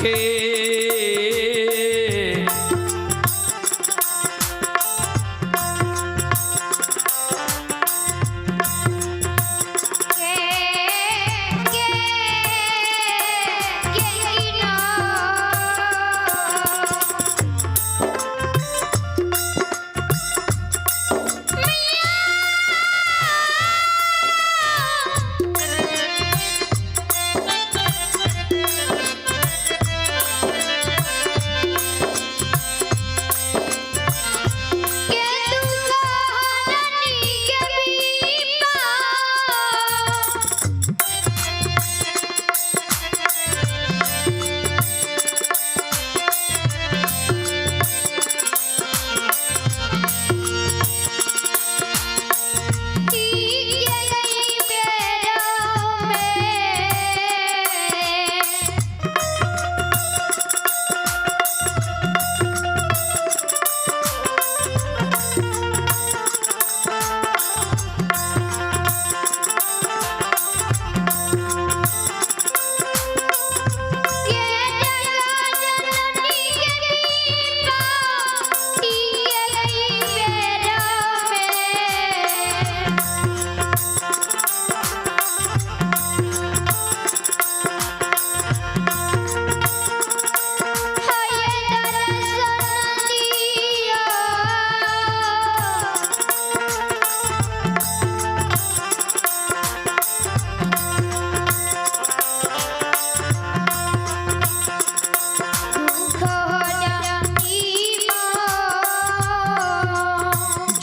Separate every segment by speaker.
Speaker 1: राखे।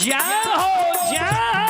Speaker 1: जय हो जय हो।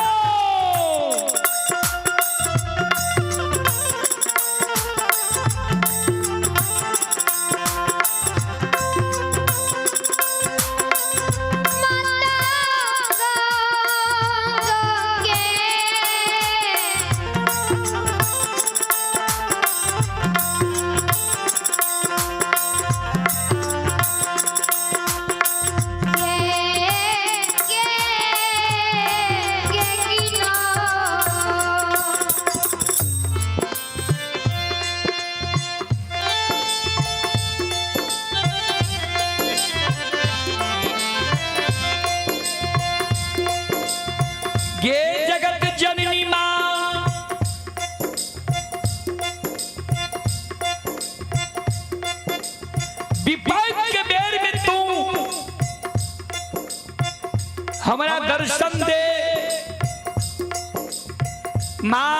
Speaker 1: गे जगत जननी माँ, विपद के बेर में तू हमारा दर्शन दे माँ।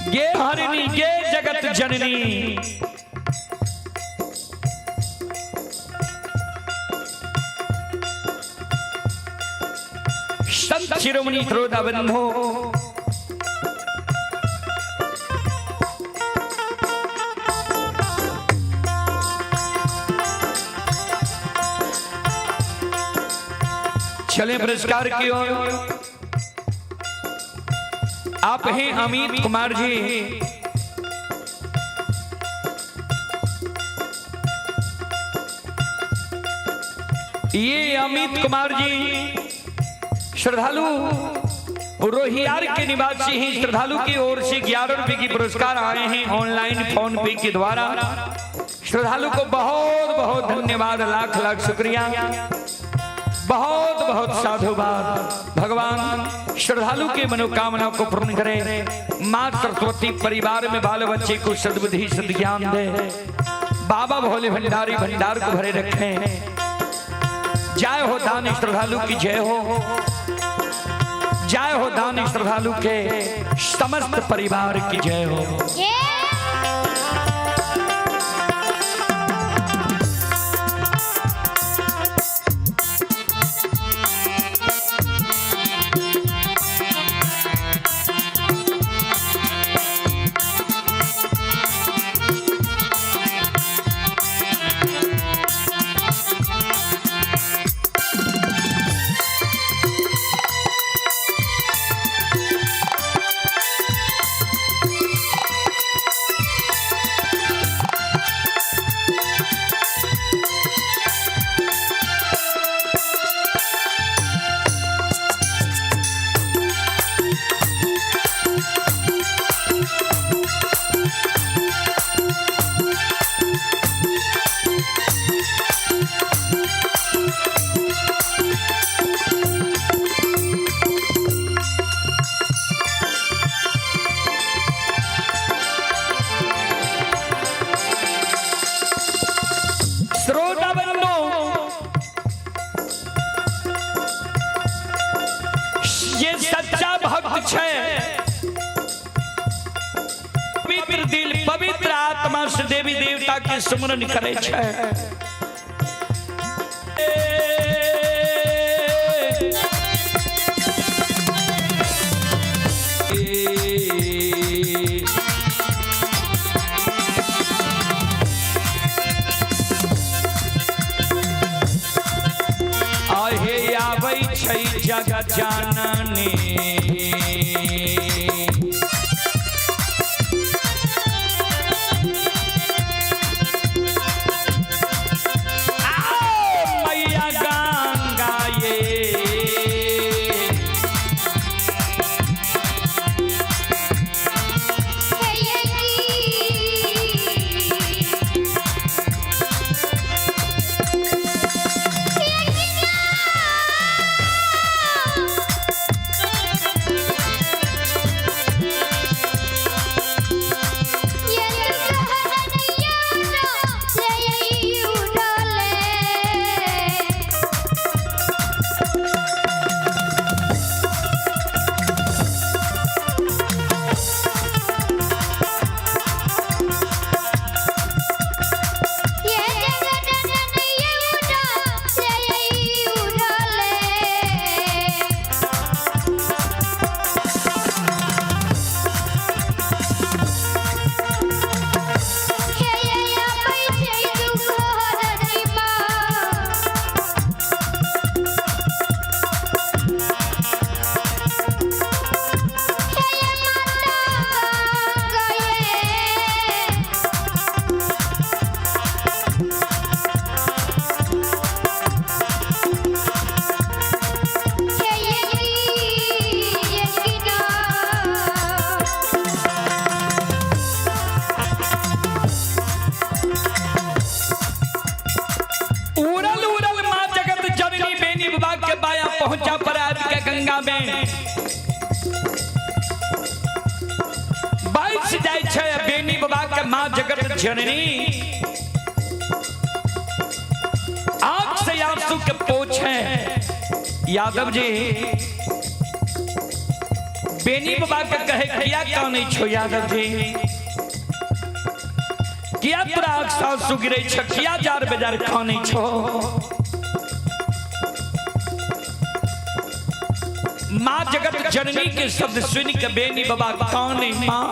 Speaker 1: गे हरिणी गे जगत जननी, संत शिरोमणि त्रोदा बंधो, चले पुरस्कार की ओर। आप हैं अमित कुमार जी, ये अमित कुमार जी श्रद्धालु रोहियार के निवासी हैं। श्रद्धालु की ओर से 11 रुपए की पुरस्कार आए हैं ऑनलाइन फोन पे के द्वारा। श्रद्धालु को बहुत बहुत धन्यवाद, लाख लाख शुक्रिया, बहुत बहुत साधुवाद। भगवान श्रद्धालु के मनोकामना को पूर्ण करे। माँ सरस्वती परिवार में बाल बच्चे को सद्बुद्धि सद्ज्ञान दे। बाबा भोले भंडारी भंडार को भरे रखें। जय हो दानी श्रद्धालु की जय हो, जय हो दानी श्रद्धालु के समस्त परिवार की जय हो। के सुमरन करे छै। आहे आबै छै जग जननी। आओ मैया गंगा ये। उड़ल उड़ल माँ जगत जननी बेनी बाबा के बाया पहुंचा पर आज के गंगा में बाइस जाय छै बेनी बाबा के माँ जगत जननी आंख से आंसू के पोछे। यादव जी बेनी बाबा के कहे किया कानै छो यादव जी, किया तोरा आंख से आंसू गिरै छ, किया जार बेजार कानै छो। माँ जगत जननी के शब्द सुन के बेनी बाबा काने माँ।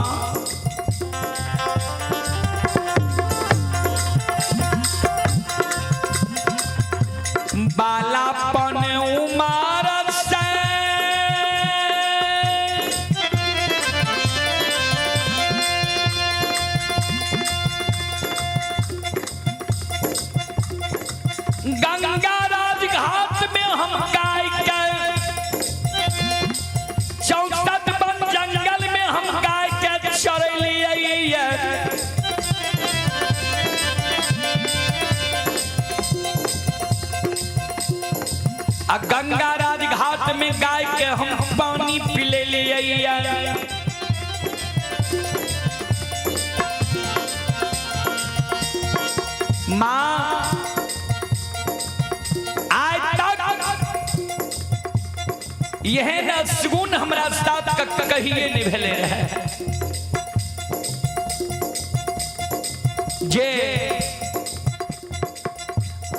Speaker 1: बालापन उमार से गंगा राजघाट में हम गाय के 64 वन जंगल में हम गाय के चरलियै। आ गंगा राजघाट में गाय के हम पानी पिले लियै। माँ आज तक यह न सुगुन हमरा साथ कहिए नहीं भेले रहे जे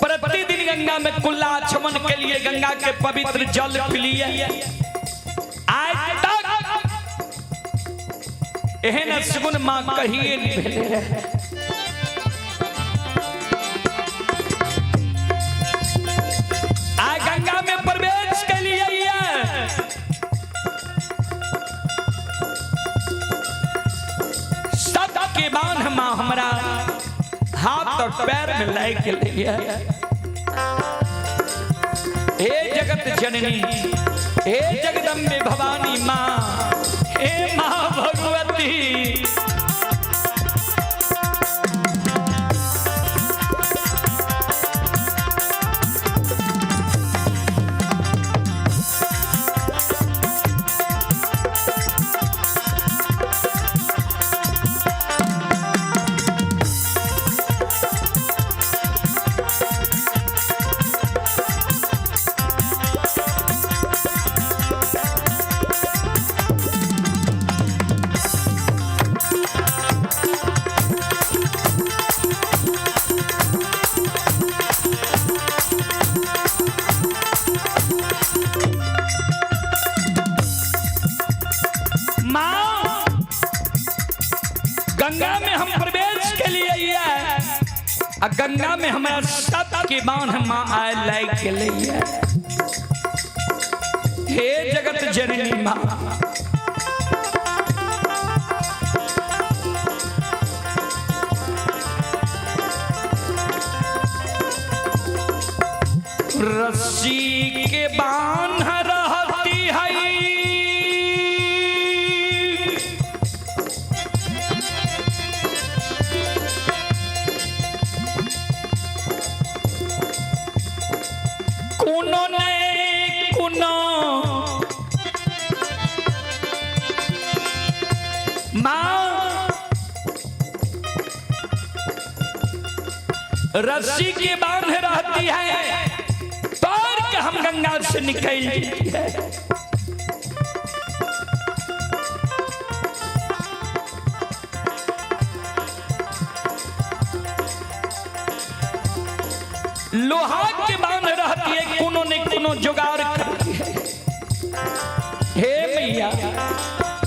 Speaker 1: प्रतिदिन गंगा में कुल्ला आचमन के लिए गंगा के पवित्र जल पिलिए। आज तक एहन सुगुन माँ कहिए नहीं भेले रहे। आज गंगा में प्रवेश के लिए सब के बांध माँ हमरा हाथ और पैर में लाग गेलैया। हे जगत जननी, हे जगदम्बे भवानी माँ, हे माँ भगवती। गंगा में हम प्रवेश के लिए आ गंगा में हमारा सत के बांध माँ आए लाइक के लिए। हे जगत जननी माँ, रस्सी के बांध रहती है, कोनो ने कोनो माँ रस्सी के बांध रहती है, तोड़ के हम गंगा से निकल जाती है। लोहा के बांध रहती है, कोनो ने कोनो जुगाड़ करती है। हे मैया,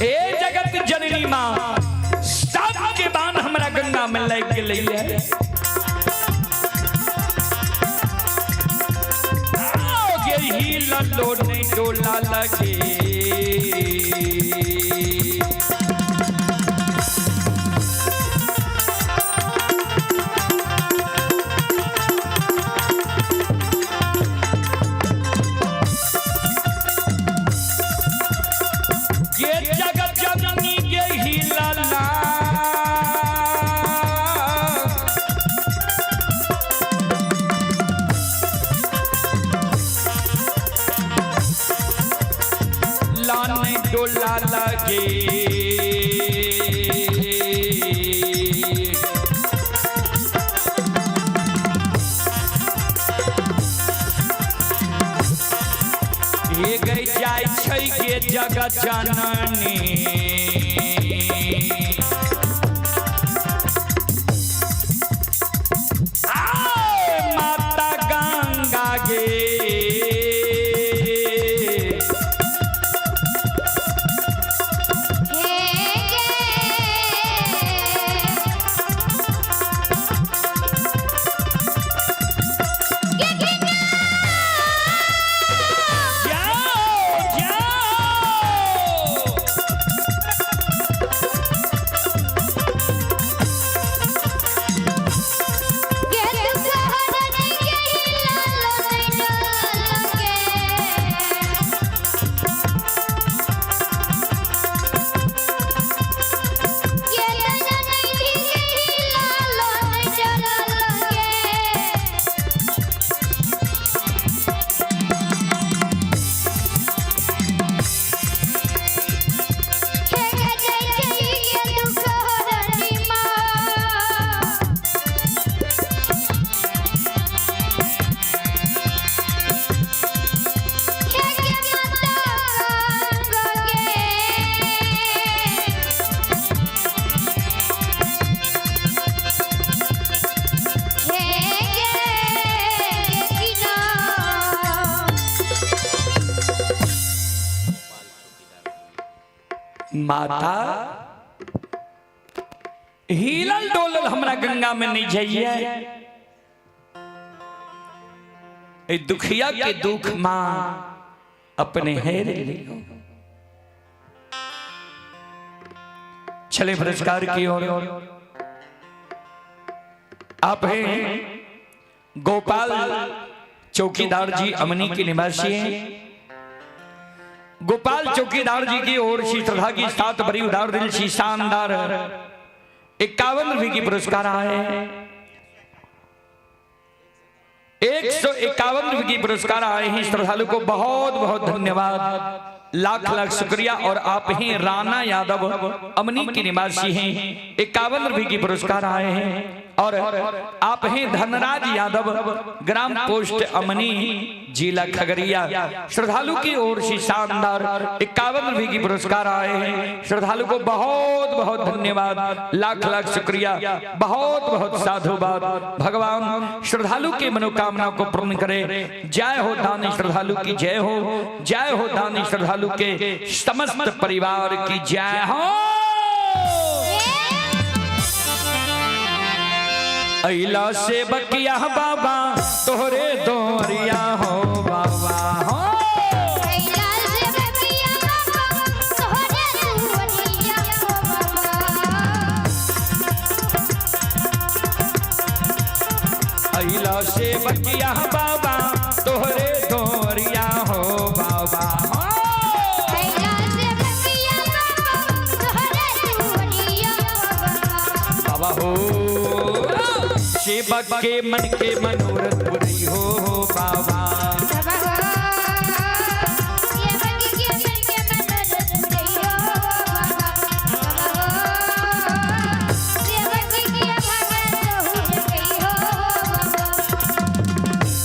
Speaker 1: हे जगत जननी माँ, सब के बांध हमरा गंगा में लग गई है। ही ललो नहीं डोला लगे, ये जगत जननी के ही लला, लाने डोला लगे। ये गई जाय छै गे जगत जननी, आए माता गंगा गे। जाओ जाओ, माता हिलल डोलल हमरा गंगा में नहीं जाइए। ए दुखिया के दुख माँ अपने हेर लियो। चले पुरस्कार की ओर। आप हैं गोपाल चौकीदार जी, अमनी के निवासी हैं। गोपाल चौकीदार जी की ओर से श्रद्धा की साथ बड़ी उदार दिल सी शानदार 51 रुपए की पुरस्कार आए। 151 रुपए की पुरस्कार आए हैं। श्रद्धालु को बहुत बहुत धन्यवाद, लाख लाख शुक्रिया। और आप ही राणा यादव अमनी के निवासी हैं, 51 रुपए की पुरस्कार आए हैं। और आप हैं धनराज यादव, ग्राम पोस्ट अमनी, जिला खगड़िया। श्रद्धालु की ओर से शानदार 51 रुपए की पुरस्कार आए हैं। श्रद्धालु को बहुत बहुत धन्यवाद, लाख लाख शुक्रिया, बहुत बहुत साधुवाद। भगवान श्रद्धालु की मनोकामना को पूर्ण करे। जय हो दानी श्रद्धालु की जय हो, जय हो दानी श्रद्धालु के समस्त परिवार की जय हो। अइला से बकिया बाबा तोहरे दोरिया हो बाबा हो। अइला से बकिया बाबा तोहरे दोरिया हो बाबा हो। बाबा हो सेवक के मन के मनोरथ पुरई हो बाबा।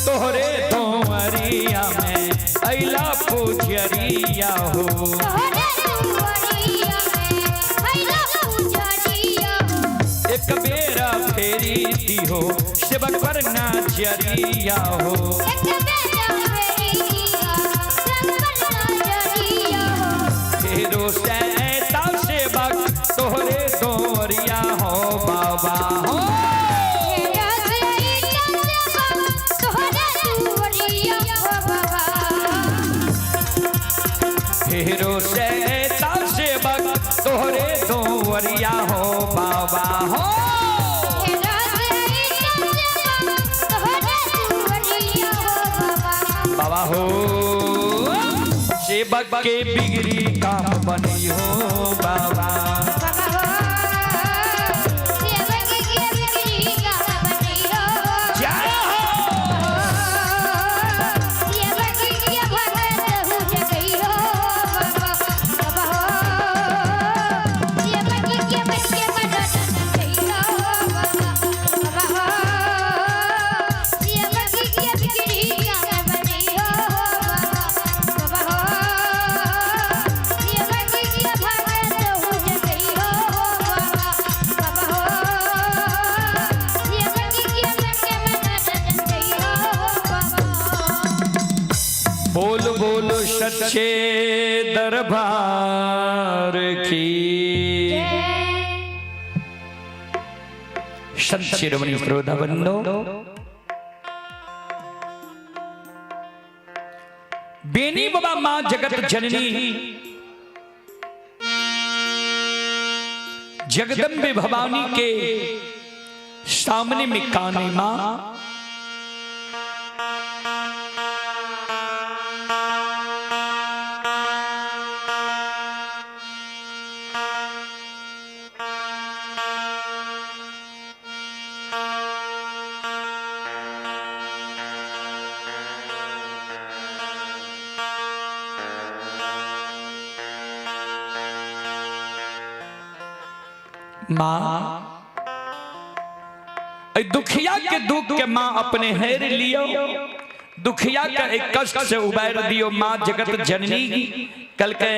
Speaker 1: तोहरे दोरिया में अइला पुजरिया हो। एक बेरा फेरी दिहो सेवक पर नाचरिया हो। फेरो सैता सेवक तोहरे दोरिया हो बाबा हो। फेरो सैता सेवक तोहरे दोरिया हो बाबा हो। बाबा हो सेवक के बिगड़ी काम बनी हो बाबा। जय हो। बोल बोल सच्चे दरबार की। संत शिरोमणि श्रोता बंधो, बेनी बाबा मां जगत जननी जगदम्बे भवानी के सामने में काने मां माँ दुखिया के दुख के माँ अपने हेर लियो, दुखिया का एक कष्ट से उबार दियो माँ जगत जननी। कल के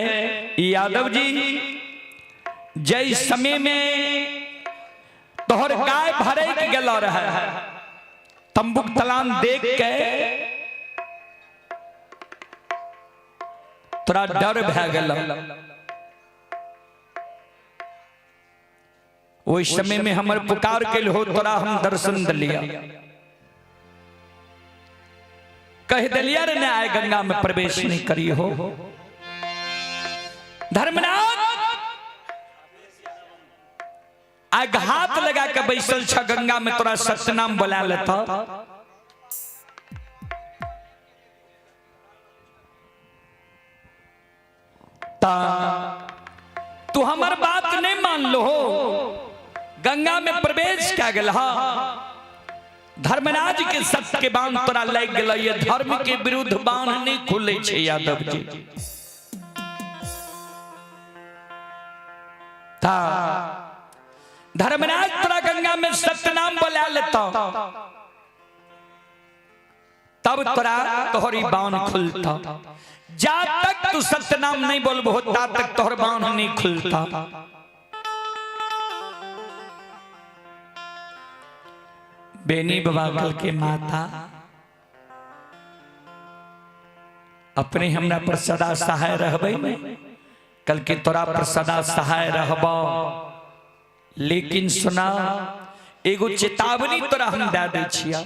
Speaker 1: यादव जी जय समय में तोहर गाय भरे के गेल रहे, तंबुक तलान देख के तोरा डर भै गेल। ओहि समय में हमर पुकार के हो तोरा हम दर्शन दिलिया, कह दिलिया रे ने आए गंगा में प्रवेश नहीं करी हो। धर्मनाथ आग हाथ लगा के बैसल छ गंगा में, तोरा सत्यनाम बोला लेता। तू हमर बात नहीं मान लो हो, गंगा में प्रवेश क्या गेल। धर्मराज के सत्य के बांध तोरा लग गेल, ये धर्म के विरुद्ध बांध नहीं खुले छे यादव जी। ता धर्मराज तोरा गंगा में सत्यनाम बोला लेता, तब तोरा तोहरी बांध खुलता। जा तक तू सत्यनाम नहीं बोलबो ता तक तोहर बांध नहीं खुलता। बेनी बाबा कल के माता अपने हमरा पर सदा सहाय रहबे, कल के तोरा पर सदा सहाय रहबो। लेकिन सुना एगो चेतावनी तोरा हम दे दै छिया।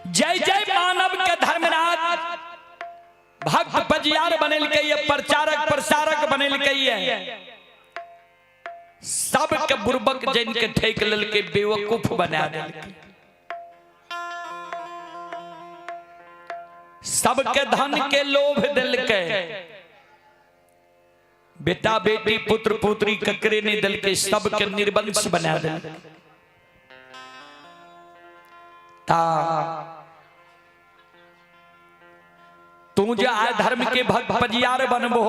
Speaker 1: जय जय मानव के धर्मराज भक्त बजियार बनेलकै ये, प्रचारक प्रसारक बनेलकै ये, सबके बुर्बक जन के ठेक लेलकै, बेवकूफ बना देलकै, सबके धन के लोभ देलकै, बेटा बेटी पुत्र पुत्री ककरे नहीं देलकै, सबके निर्वंश बना देलकै। ता तू जे आय धर्म के भक्त पजियार बनबो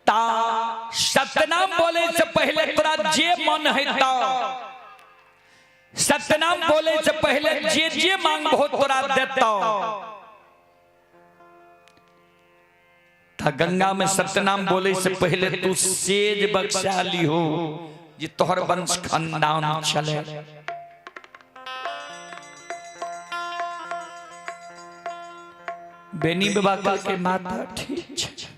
Speaker 1: ता सतनाम बोले से पहले तोरा जे मन है ता सतनाम बोले से पहले जे जे मांगबो तोरा देता। ता गंगा में सतनाम बोले से पहले तू सेज बख्शा ली हो जे तोहर वंश खानदान चले। बेनी बाबा के माता ठीक छै,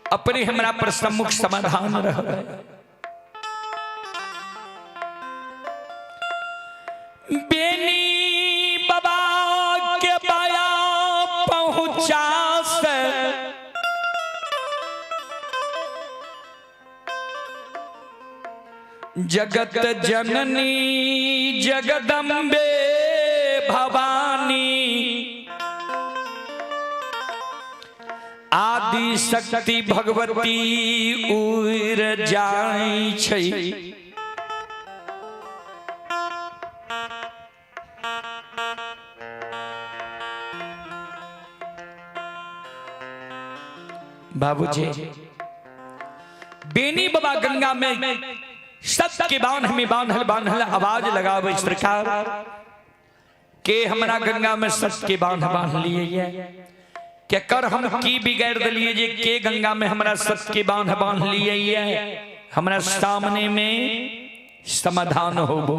Speaker 1: अपने हमरा पर सम्मुख समाधान रहबै। बेनी बाबा के बाया पहुंचा से जगत जननी जगदम्बे भवानी आदि शक्ति भगवती उड़ जाई छै। बाबूजी बेनी बाबा गंगा में सत के बांध में बांधल बांधल आवाज लगावे सरकार के हमरा गंगा में सत के बांध बांध लिए के कर हम की बिगाड़ दिलिए जे के गंगा में हमरा सत के बांध बांध लिए, हमरा सामने में समाधान होबो।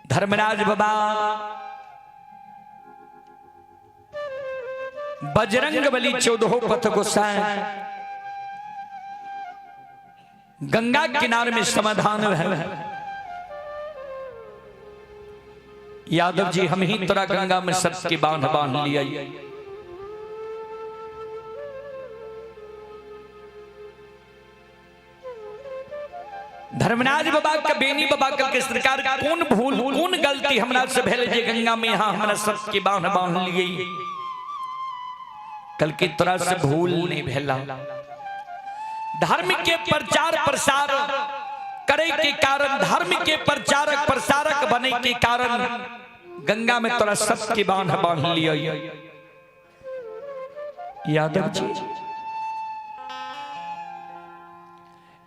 Speaker 1: धर्मराज बाबा बजरंग बली चौदहो पथ गोसाई गंगा किनारे में समाधान है। यादव जी हम ही तोरा गंगा में सत के बांध बांध लिया। धर्मराज बाबा के बेनी बाबा के सरकार कौन भूल कौन गलती हमरा से भेल जे गंगा में यहाँ हमरा सत के बांध बांध लिए। कल की तोरा से भूल नहीं भेला। धर्म के प्रचार प्रसार करे के कारण, धर्म के प्रचारक प्रसारक बने के कारण गंगा में तोरा सत के बांध बांध लिया। यादव जी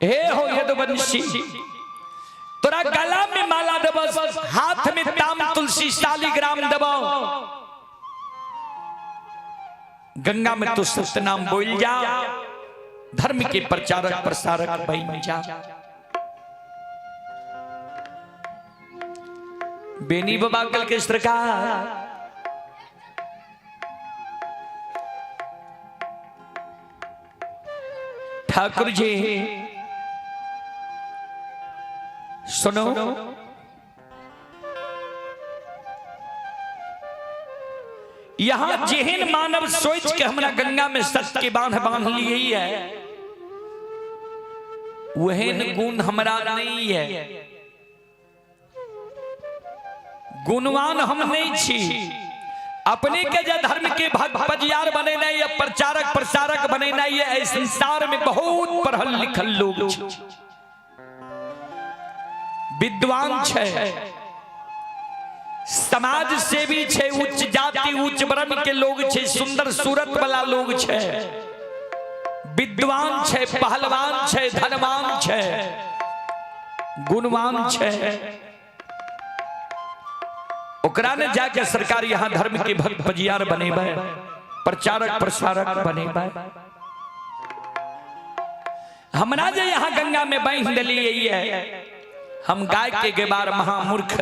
Speaker 1: हे हो यदुवंशी, तोरा गला में माला देबस, हाथ में ताम तुलसी शालिग्राम देबो, गंगा में तू सतनाम बोल जा, धर्म के प्रचारक प्रसारक बन जा। बेनी बाबा कल के सरकार ठाकुर जी सुनो, यहां जेहन मानव सोच के हमरा गंगा में सत के बांध बांध लिए है, वहन गुण हमरा नहीं है, गुणवान हम नहीं छी। अपने के जो धर्म के भक्त पजियार बनेना या प्रचारक प्रसारक बनेना ये संसार में बहुत पढ़ल लिखल लोग छै, विद्वान छै, समाज सेवी छै, उच्च जाति उच्च वर्ण के लोग छै, सुंदर सूरत वाला लोग छै, विद्वान छै, पहलवान छै, धनवान छै, गुणवान छै। ओकरा ने जाके सरकार यहाँ धर्म के भक्त पजियार बनेबै, प्रचारक प्रसारक बनेबै। हमरा जे यहाँ गंगा में बांध दिलिए है, हम गाय के गेबार महामूर्ख,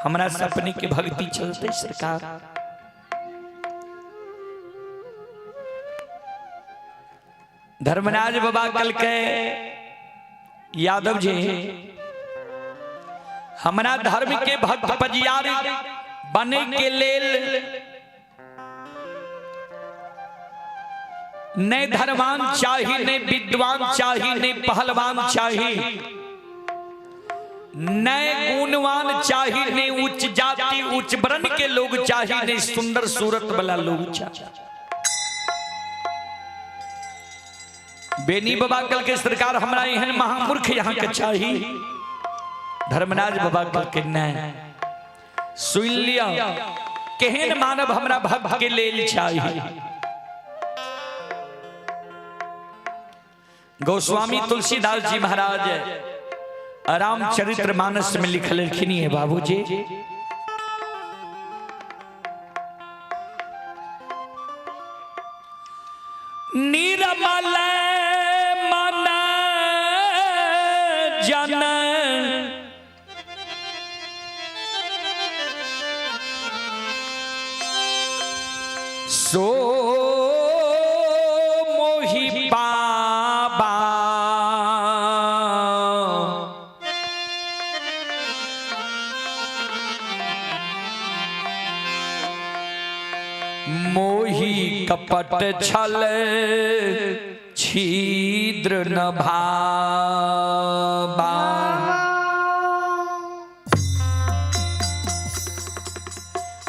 Speaker 1: हमरा से अपने के भक्ति चलते सरकार। धर्मराज बाबा कल के यादव जी हमरा धर्म के भक्त पजियार बने के लेल ने धर्मान चाही, ने विद्वान चाही, ने पहलवान चाही, ने गुणवान चाही, ने उच्च जाति उच्च वर्ण के लोग चाही, ने सुंदर सूरत वाला लोग चाही। बेनी बाबा कल के सरकार हमरा एहन महामूर्ख यहाँ के चाही। धर्मराज बाबा कल के नहीं, सुन लिया केहन मानव हमरा भक्त के लेल चाही। गोस्वामी तुलसीदास जी महाराज रामचरित्र मानस में लिखलखिन है बाबूजी, निर्मल मन जन सो मोहि बाबा, मोहि कपट छल छिद्र न भाबा।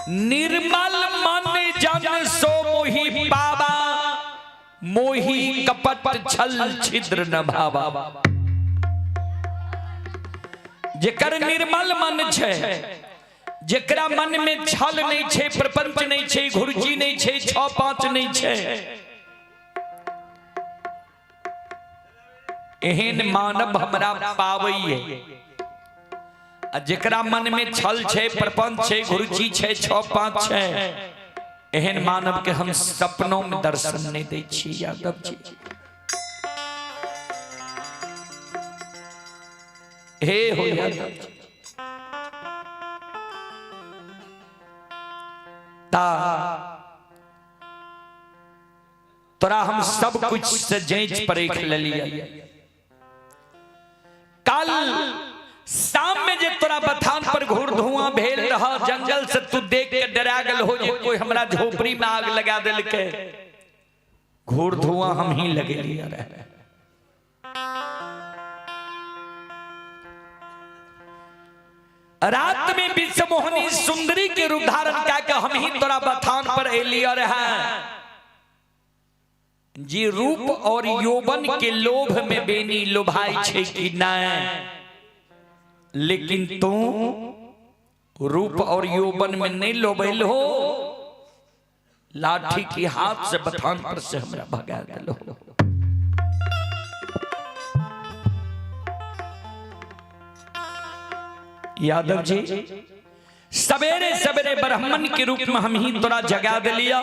Speaker 1: निर्मल मन जन सो मोहि बाबा, मोहि कपट छल छिद्र न भाबा। जेकर निर्मल मन छै, जेकरा मन में छल नहीं छै, प्रपंच नहीं छै, घुर्ची नहीं छै, 6 5 नहीं छै, एहन मानव हमरा पावैये। आ जेकरा मन में छल छै, प्रपंच छै, घुर्ची छै, 6 5 छै, एहन मानव के हम सपनों में दर्शन नहीं दै छी यादव जी। हे हो यादव जी, ता तोरा हम सब कुछ से जांच परख लेलियै। कल शाम में जे तोरा बथान पर घूर धुआं भेल रह, जंगल से तू देख के डरा गेल हो जे कोई हमरा झोपड़ी में आग लगा देलकै, घूर धुआं हम ही लगेलियै रहे। रात में विश्वमोहनी सुंदरी के रूप धारण कऽ के हम ही तोरा बथान पर एलियै रहे। जी रूप और यौवन के लोभ में बेनी लोभाई छै कि नहीं, लेकिन तू रूप और यौवन में नहीं लोभल हो, लाठी के हाथ से बथान पर से हमरा भगा दिलो। यादव जी सवेरे सवेरे ब्राह्मण के रूप में हम ही तोरा जगा दिलिया,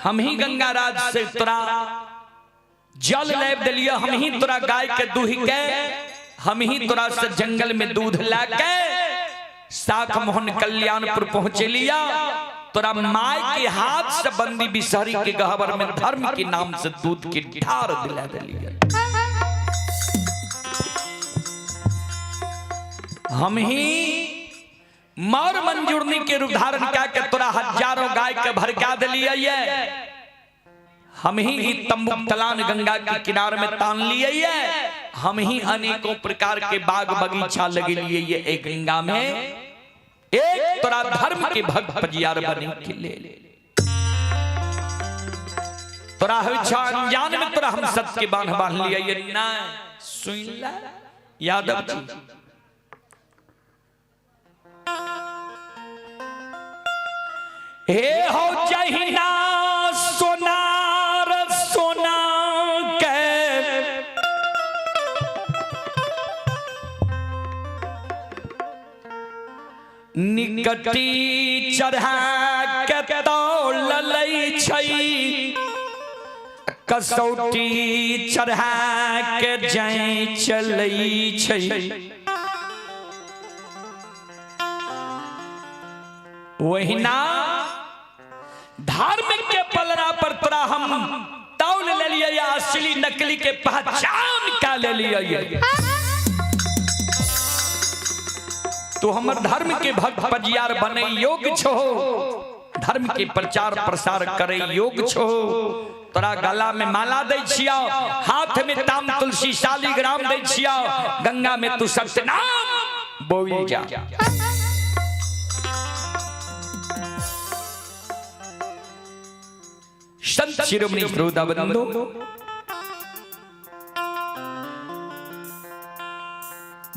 Speaker 1: हम ही गंगा राज से तोरा जल लाबि दिलिया, हम ही तोरा गाय के दूह के, हम ही तोरा से जंगल में दूध ला के साख मोहन कल्याणपुर पहुंचे लिया, तोरा माय के हाथ से बंदी बिसहरी के गहबर में धर्म के नाम से दूध के ढार दिला दिलिया। हम ही मौर मंजूरनी के रूप धारण कऽ के तोरा हजारों गाय के भड़का दिलियै, हम ही तंबू तलान गंगा के किनार में तान लियै, हम ही अनेकों प्रकार के बाग बगीचा लगेलियै एक गंगा में, एक तोरा धर्म के भक्त पजियार बने के लेल। तोरा होइ छौ अनजान में तोरा हम सत्य के बांध बांध लियै ना, सुन ला यादव जी। हे हो जहिना सोनार सोना के निकटी चढ़ा के तौललै छै, कसौटी चढ़ा के जाय चलै छै। वहिना धर्म के पलड़ा पर तोरा हम तौल ले लेलियै या असली नकली के पहचान का लेलियै। तो हमर धर्म के भक्त पजियार बने योग्य छो, धर्म के प्रचार प्रसार करे योग्य छो। तोरा गला में माला दै छियो, हाथ में ताम तुलसी शालिग्राम दै छियो, गंगा में तू सत्य नाम बोल जा। संत शिरोमणि श्रोता बंधु,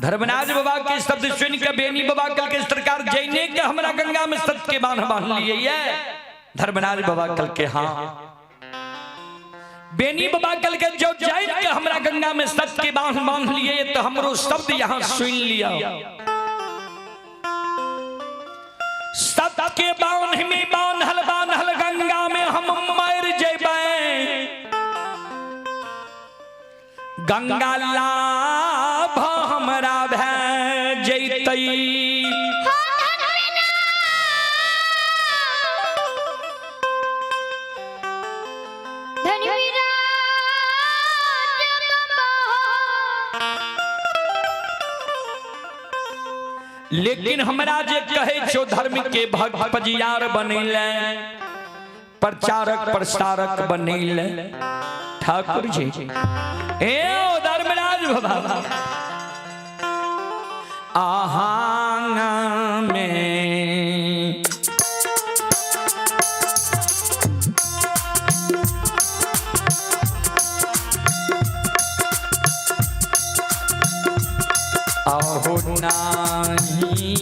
Speaker 1: धर्मराज बाबा के शब्द सुन के बेनी बाबा कल के सरकार जैने के हमरा गंगा में सत्य के बांध बांध लिए ये। धर्मराज बाबा कल के हाँ, बेनी बाबा कल के जो जैन के हमरा गंगा में सत्य के बांध बांध लिए, तो हमरो शब्द यहाँ सुन लिया। सत्य के बांध में बांधल बांधल गंगा में हम मर जेबै, गंगा लाभ हमरा भए जैतै। लेकिन हमरा जे कहे छो धर्म के भक्त पजियार बनैले, प्रचारक प्रसारक बनैले, ठाकुर जी ए ओ धर्मराज बाबा आहांग में आहो नाही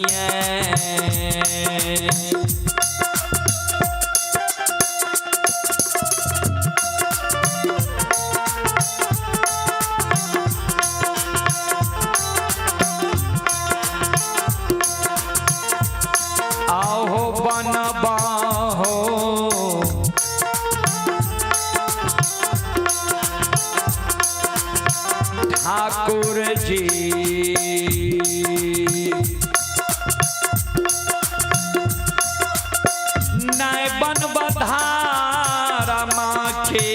Speaker 1: आहो बनबाहो ठाकुर जी, नय बन बधारा माखे।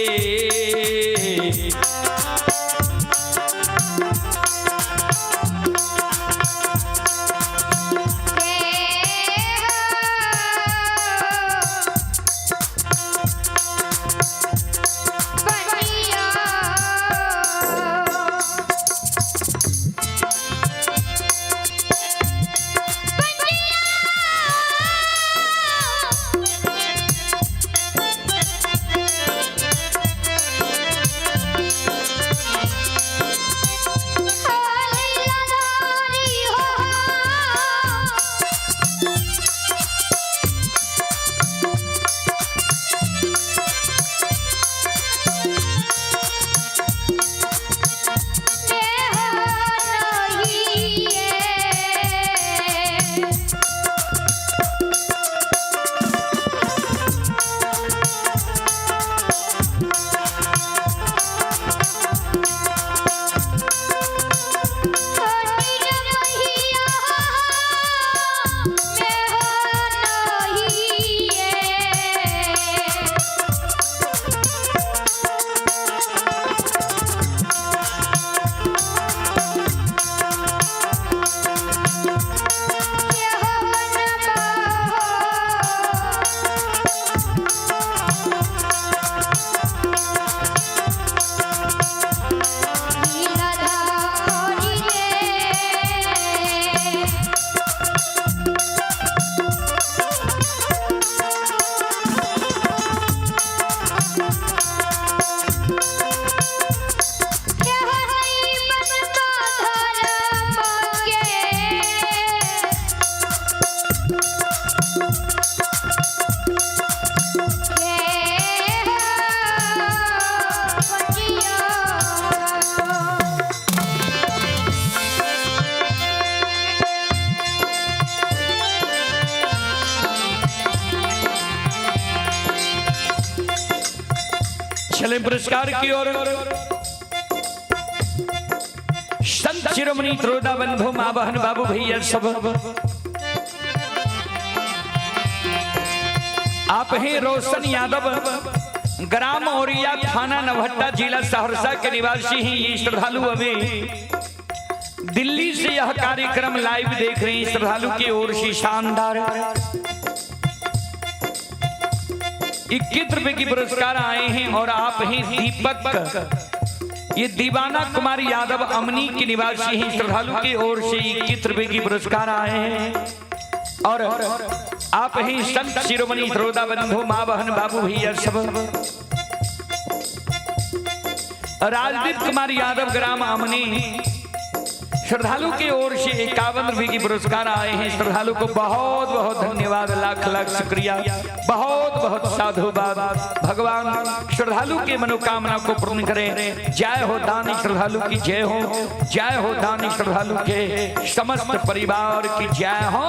Speaker 1: चले पुरस्कार की ओर। संत शिरोमणि त्रोदा बंधु माँ बहन बाबू भैया सब आप हैं रोशन यादव ग्राम ओरिया, थाना नवहट्टा, जिला सहरसा के निवासी हैं। ये श्रद्धालु अभी दिल्ली से यह कार्यक्रम लाइव देख रहे हैं। श्रद्धालु की ओर से शानदार 21 रुपए की पुरस्कार आए हैं। और आप हैं दीपक, ये दीवाना कुमार यादव अमनी के निवासी हैं। श्रद्धालु की ओर से 21 रुपए की पुरस्कार आए हैं। और आप ही संत शिरोमणि श्रोता बंधु, माँ बहन, बाबू भैया सब, राजदीप कुमार यादव ग्राम अमनी श्रद्धालु की ओर से 51 रुपए की पुरस्कार आए हैं। श्रद्धालु को बहुत बहुत धन्यवाद, लाख लाख शुक्रिया, बहुत बहुत साधुवाद। भगवान श्रद्धालु के मनोकामना को पूर्ण करें। जय हो दानी श्रद्धालु की जय हो, जय हो दानी श्रद्धालु के समस्त परिवार की जय हो।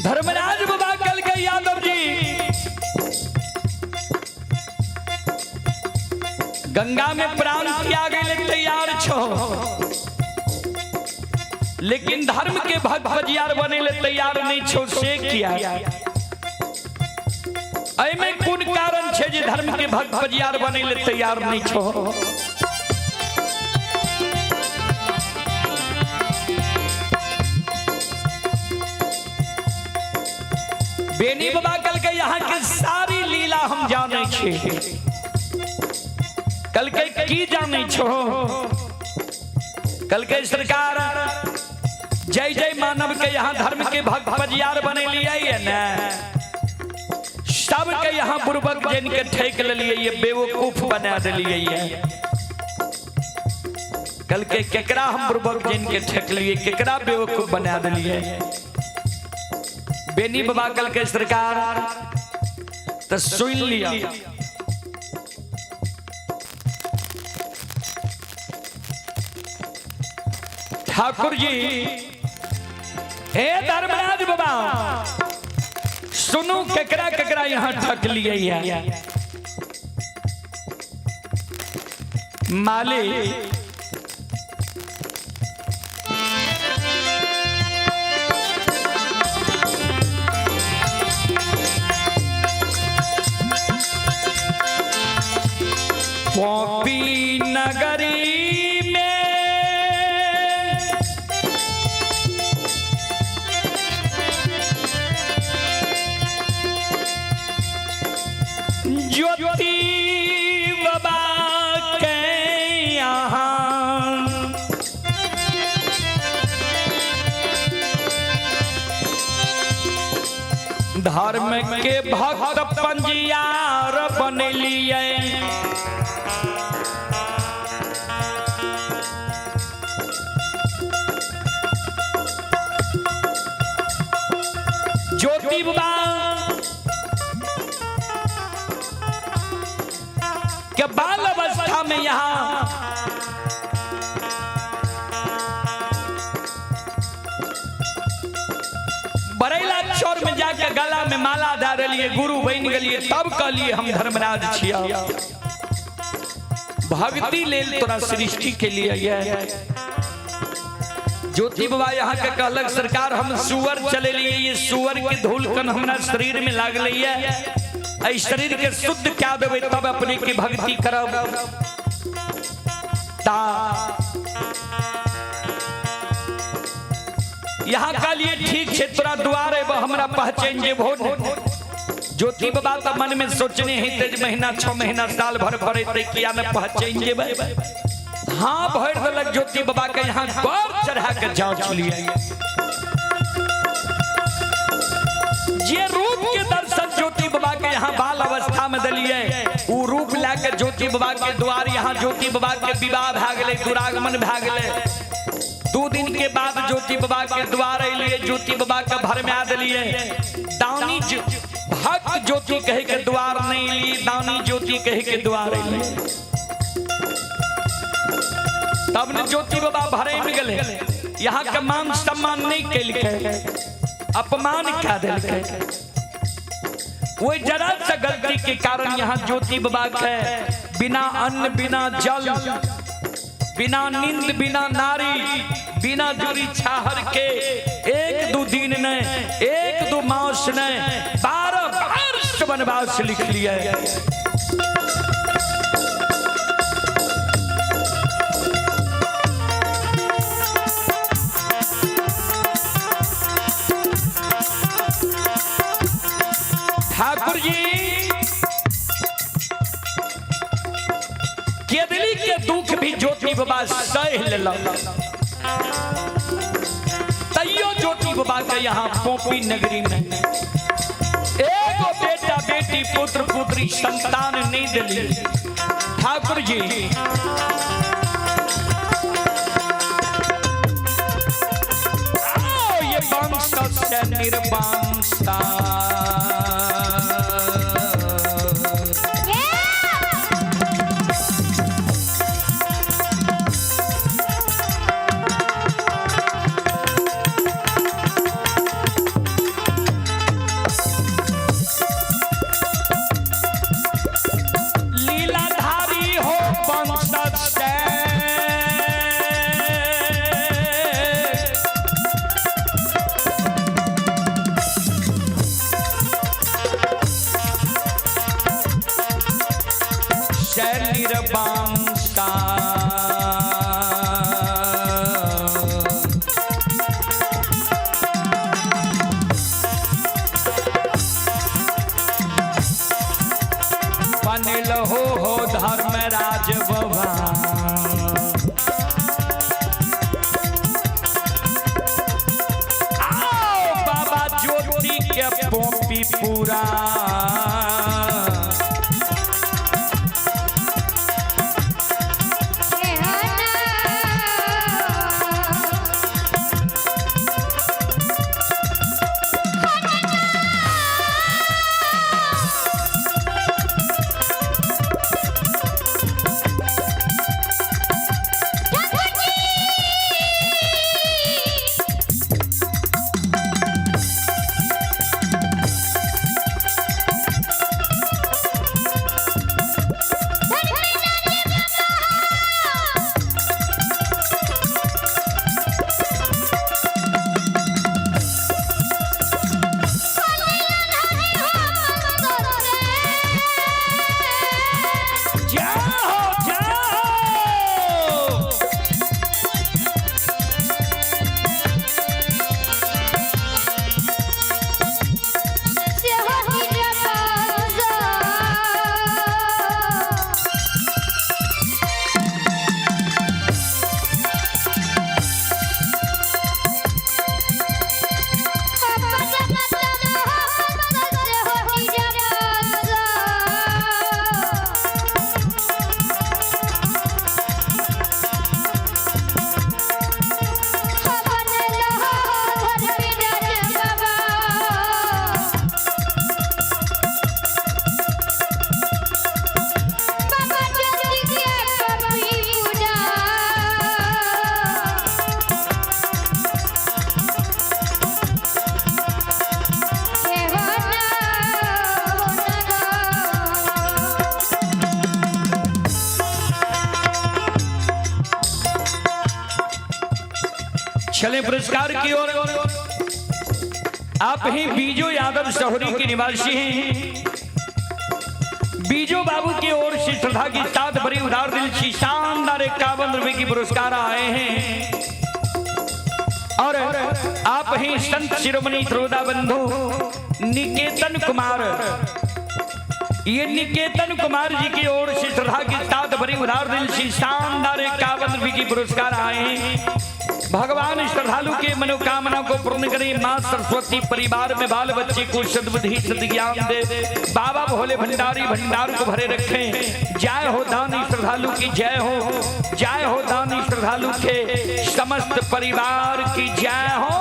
Speaker 1: धर्मराज बाबा कल के यादव जी गंगा में प्राण त्यागे ले तैयार छो, लेकिन धर्म के भक्त बजियार बने ले तैयार नहीं छो। से किया एमे कोन कारण छे जे धर्म के भक्त बजियार बने ले तैयार नहीं छो? बेनी बाबा कल के यहाँ के सारी लीला हम जाने छे। कल के की जाने छो? कल के सरकार जय जय मानव के यहाँ धर्म के भक्त बजियार बने लिए है ना, सब के यहाँ बुर्बक जन के ठेक लिए, ये बेवकूफ बना दिलिए है। कल के केकरा हम बुर्बक जन के ठेक लिए, केकरा बेवकूफ बना दिलिए? बेनी बाबा कल के सरकार तो सुन लिया। ठाकुर जी, हे धर्मराज बाबा, सुनू केकरा केकरा यहाँ ठक लिए है। माली पॉपी नगरी में ज्योति बाबा के यहाँ धर्म के भक्त पंजियार बनलिए। ज्योति बाबा के बाल अवस्था में यहाँ बरेला चौर में जाके गला में माला दे रहिए, गुरु बन गलिए, तब कहलिए हम धर्मराज छिया। भक्ति लेल तोरा सृष्टि के लिए ये ज्योति बाबा यहाँ के कहलक सरकार हम सुअर चले लिए, ये सुअर के धूल कन हमरा शरीर में लागल है, एहि शरीर के शुद्ध क्या देबै तब अपने के भक्ति करब। ता यहाँ कहलिए ठीक छे तोरा द्वार एबो हमरा पहचान जेबहो। ज्योति बाबा त मन में सोचने ही तेज महीना 6 महीना साल भर भरे ते किया न पहचान जेबै। हाँ भर देलक ज्योति बाबा के यहाँ गौर चढ़ा के जांच लिए। जे रूप के दर्शन ज्योति बाबा के यहाँ बाबा के द्वार यहाँ ज्योति बाबा के विवाह भए गेलै, दुरागमन भए गेलै। 2 दिन के बाद ज्योति बाबा के द्वार अलिए, ज्योति बाबा के भरमा दिलिए। दानी भक्त ज्योति कहे के द्वार नहीं ली, दानी ज्योति कहे के द्वार अलिए। तब ने ज्योति बाबा भरे में गले, यहाँ के मान सम्मान नहीं कैलकै, अपमान क्या दिलकै। वो जरा सा गलती के कारण यहाँ ज्योति बाबा के बिना अन्न बिना जल बिना नींद बिना नारी बिना जुरी छाहर के 1-2 दिन ने 1-2 मास ने 12 वर्ष वनवास लिख लिया। ठाकुर जी केदली के दुख भी ज्योति बाबा सह लेलक, तैयो ज्योति बाबा के यहाँ पोपी नगरी में एगो बेटा बेटी पुत्र पुत्री संतान नहीं दिली। ठाकुर जी आओ ये वंश से निर्वंशा, लीलाधारी हो वंश से, से निर्वंशा। बनल हो धर्मराज बाबा, आओ बाबा ज्योति के पोपी पूरा। जय हो जय हो। चले पुरस्कार की ओर। आप ही बीजू यादव सहोरी के निवासी हैं। बीजू बाबू की ओर से श्रद्धा की साथ भरी उदार दिल की शानदार 51 रुपए की पुरस्कार आए हैं। और आप ही संत शिरोमणि श्रोता बंधु निकेतन कुमार, ये निकेतन कुमार जी की ओर से श्रद्धा की साथ भरी उदार दिल की शानदार 51 रुपए की पुरस्कार आए हैं। भगवान श्रद्धालु के मनोकामना को पूर्ण करें। माँ सरस्वती परिवार में बाल बच्चे को सद्बुद्धि सद्ज्ञान दे। बाबा भोले भंडारी भंडार को भरे रखें। जय हो दानी श्रद्धालु की जय हो। जय हो दानी श्रद्धालु के समस्त परिवार की जय हो।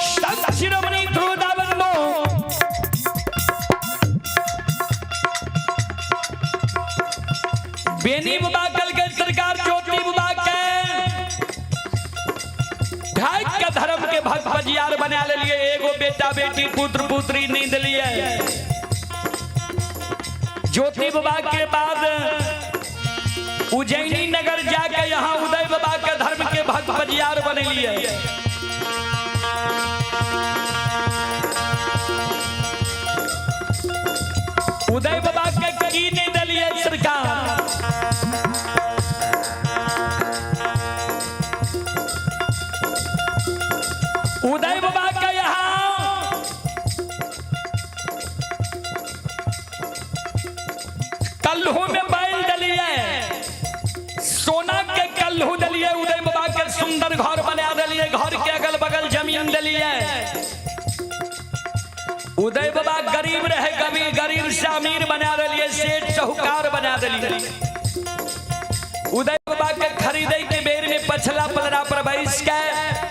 Speaker 1: संत शिरोमणि ध्रुवदाबंधो बेनी बाबा कल के सरकार ज्योति बाबा के ढाई के धर्म के भक्त बजियार बना ले लिए। एगो बेटा बेटी पुत्र पुत्री नहीं दिलिए। ज्योति बाबा के बाद उज्जैनी नगर जाके यहाँ उदय बाबा के धर्म के भक्त बजियार बने लिए। उदय बाबा के की नहीं दिलिए सरकार। उदय बाबा के यहाँ कल्हू में बैल दिलिए, सोना के कल्हू दिलिए। उदय बाबा के सुंदर घर बना दिलिए, घर के अगल बगल जमीन दिलिए। उदय बाबा गरीब रहे, कभी गरीब से अमीर बना दिलिए, सेठ साहूकार बना दिलिए। उदय बाबा के खरीदे के बेर में पछला पलरा पर बैस के,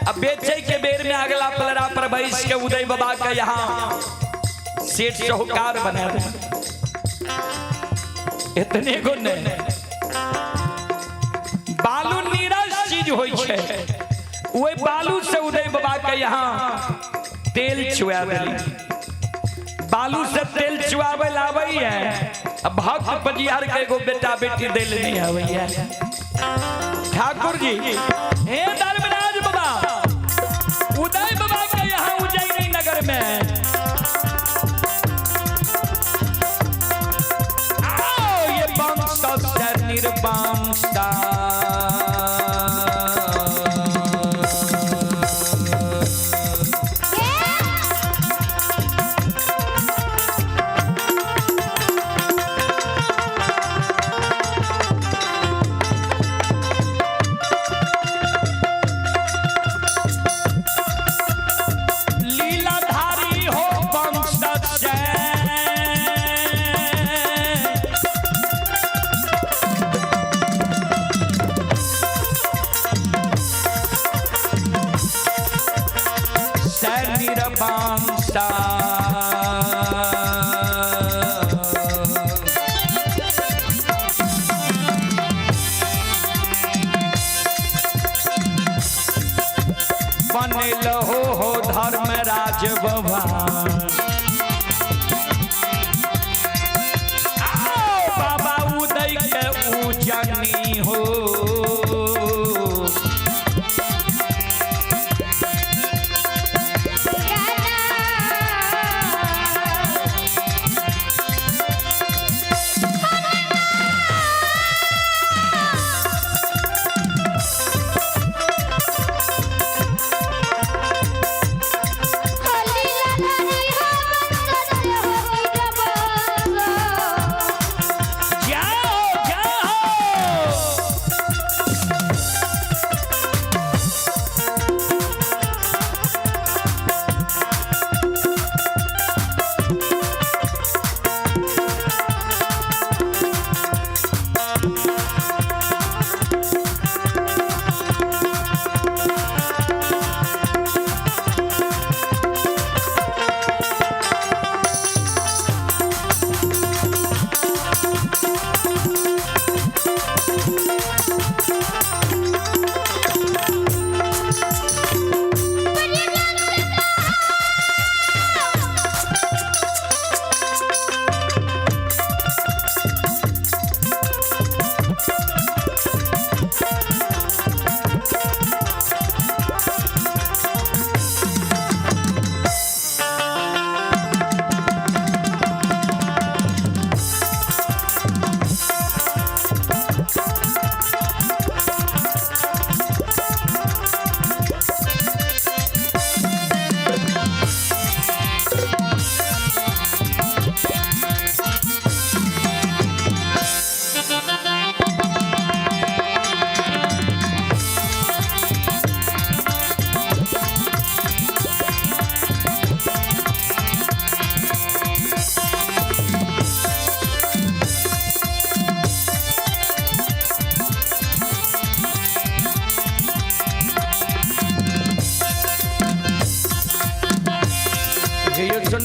Speaker 1: अब बेचे के बेर में अगला पलरा पर बैस के उदय बाबा के यहाँ सेठ साहूकार बना दे। इतने गो नहीं, बालू नीरस चीज होई छै, वही बालू से उदय बाबा के यहाँ तेल चुआ दिली। बालू से तेल चुआवे लावे है, अब भक्त पजियार के एगो बेटा बेटी दिल नहीं आवे है। ठाकुर जी हे धर्मराज बाबा, उदय बाबा के यहाँ उज्जैनी नगर में आओ ये वंश से निर्वंशा। लीलाधारी हो वंश से निर्वंशा। बनल हो धर्मराज बाबा, आओ बाबा उदय के उजनी हो।
Speaker 2: होली लगा।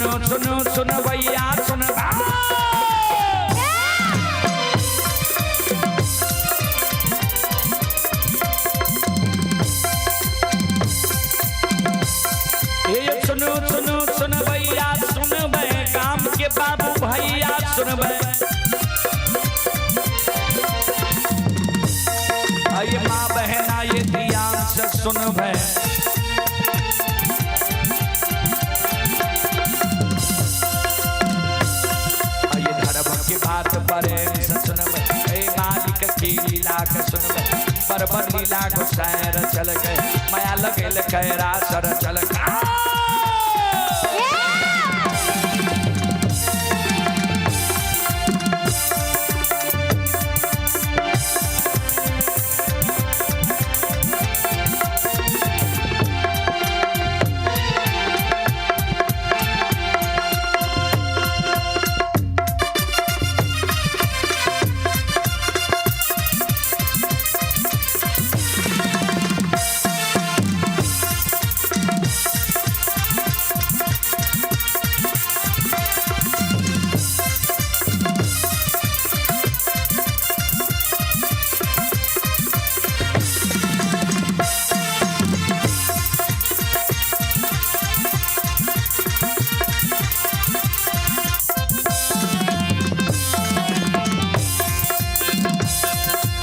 Speaker 1: सुनो सुनो सुन भैया सुन। ये सुनो सुनो सुन भैया सुन बे काम के बाबू भैया सुन बे। आइए माँ बहना ये ध्यान से सुन बे। आइए धर्म की बात प्रेम से सुन बे। ए मालिक की लीला के सुन बे। बरबर लीला को सैर चल गए माया लगेल कैरा सर चल गए।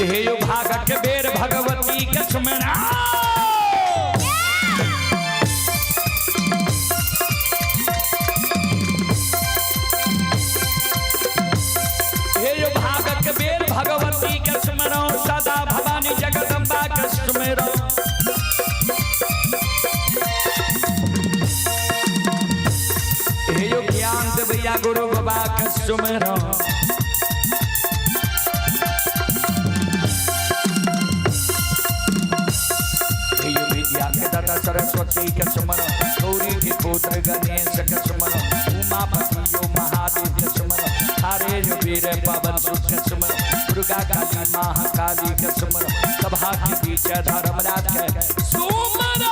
Speaker 1: हे यो भाग के बेर भगवती के सुमरा। हे यो भाग के बेर भगवती के सुमरो सदा भवानी जगदम्बा के सुमरो। हे यो ज्ञान देवैया गुरु बाबा के सुमरो। सरस्वती के सुमरो, गौरी के पुत्र गणेश के सुमरो, उमापति यो महादेव के सुमरो, हरे जो वीर पवन सुत के सुमरो, दुर्गा काली महाकाली के सुमरो, सभा के बीच धर्मराज के सुमरो।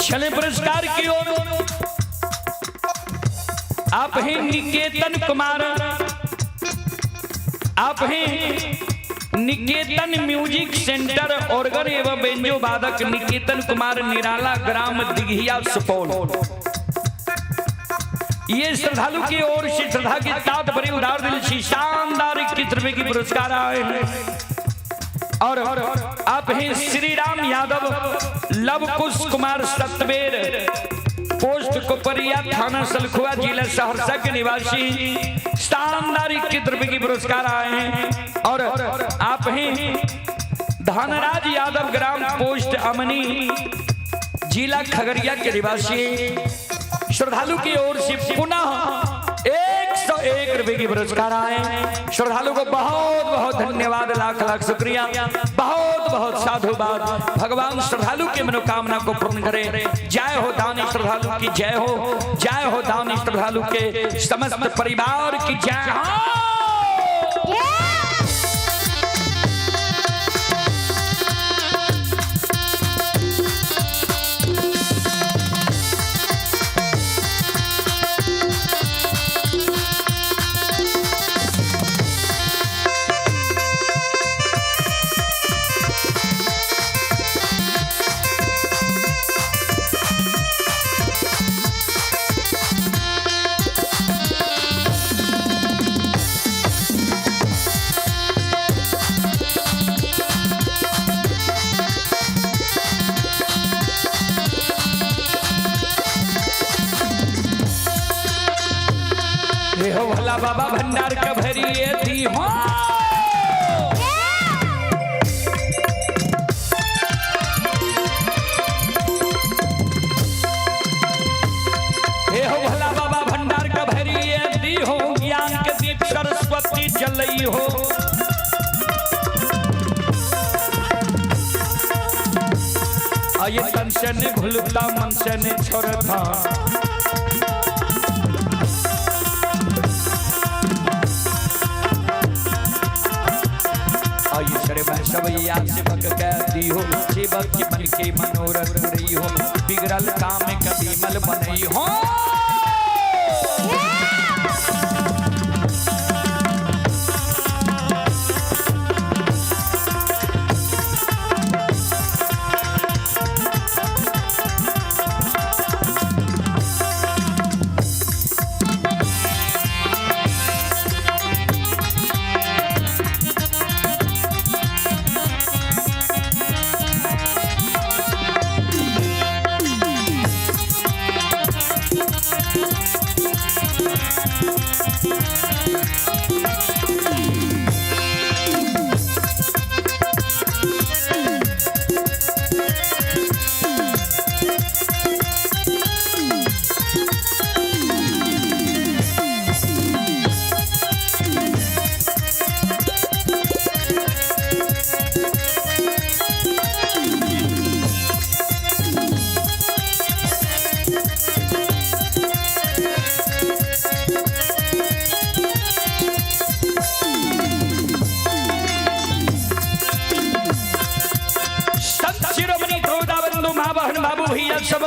Speaker 1: चले पुरस्कार की ओर। आप हैं निकेतन कुमार, आप हैं निकेतन म्यूजिक सेंटर ऑर्गन एवं बेंजो वादक निकेतन कुमार निराला, ग्राम दिघिया, सुपौल। ये श्रद्धालु की ओर से श्रद्धा के साथ भरे उदार दिल से शानदार 21 रुपए की पुरस्कार आए हैं। और आप हैं श्री राम यादव, लव कुश कुमार सतबेर, पोस्ट कोपरिया, थाना सलखुआ, जिला सहरसा के निवासी, शानदार 21 रुपए की पुरस्कार आए हैं। और आप हैं धनराज यादव, ग्राम पोस्ट अमनी, जिला खगड़िया के निवासी, श्रद्धालु की ओर से पुनः 101 रुपए की पुरस्कार आए। श्रद्धालु को बहुत बहुत धन्यवाद, लाख लाख शुक्रिया, बहुत बहुत साधुवाद। भगवान श्रद्धालु के मनोकामना को पूर्ण करे। जय हो दानी श्रद्धालु की जय हो, जय हो दानी श्रद्धालु के समस्त परिवार की जय हो। हो भला बाबा भंडार के भरिए दी हो। हे हो भला बाबा भंडार के भरिए दी हो, ज्ञान के दीप सरस्वती जलई हो। आये तन से ने भूलता मन से ने छोड़ता, सवैया सेवक कहती हो, सेवक के मन के मनोरथ रही हो, बिगड़ल काम कभी मल बनई हो। बाबू भैया सब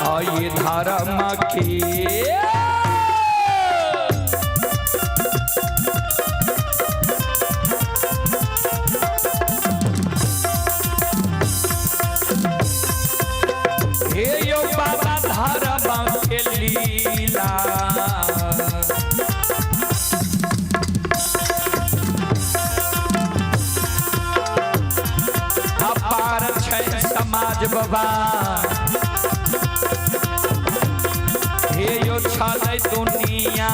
Speaker 1: आइए धारा माँ की हे यो बाबा धारा माँ के लीला। समाज बाबा हे यो छलै दुनिया,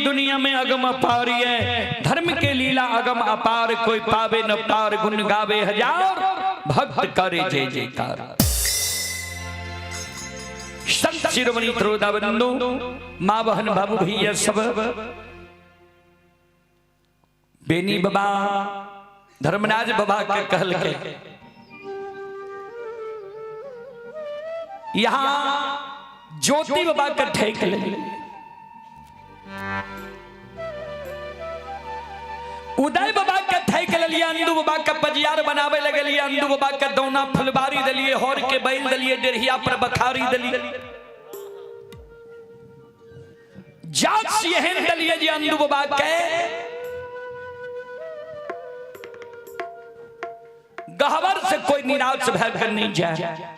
Speaker 1: दुनिया में अगम अपार है, धर्म के लीला अगम अपार, कोई पावे न पार, गुण गावे हजार, भक्त करे जय जयकार। संत शिरोमणि त्रोदाबंधु माँ बहन बाबू भैया सब बेनी बाबा धर्मराज बाबा के कहल के यहाँ ज्योति बाबा के ठेक ले। उदय बाबा के थैक लेलिए, अंदू बाबा के पजियार बनावे लगलिए, अंदू बाबा के दौना फुलबारी देलिए, हर के बैल देलिए, डेढ़िया पर बखारी देलिए, जात सिहन देलिए जे अंदू बाबा के गहवर से कोई निराश भय कर नहीं जाए।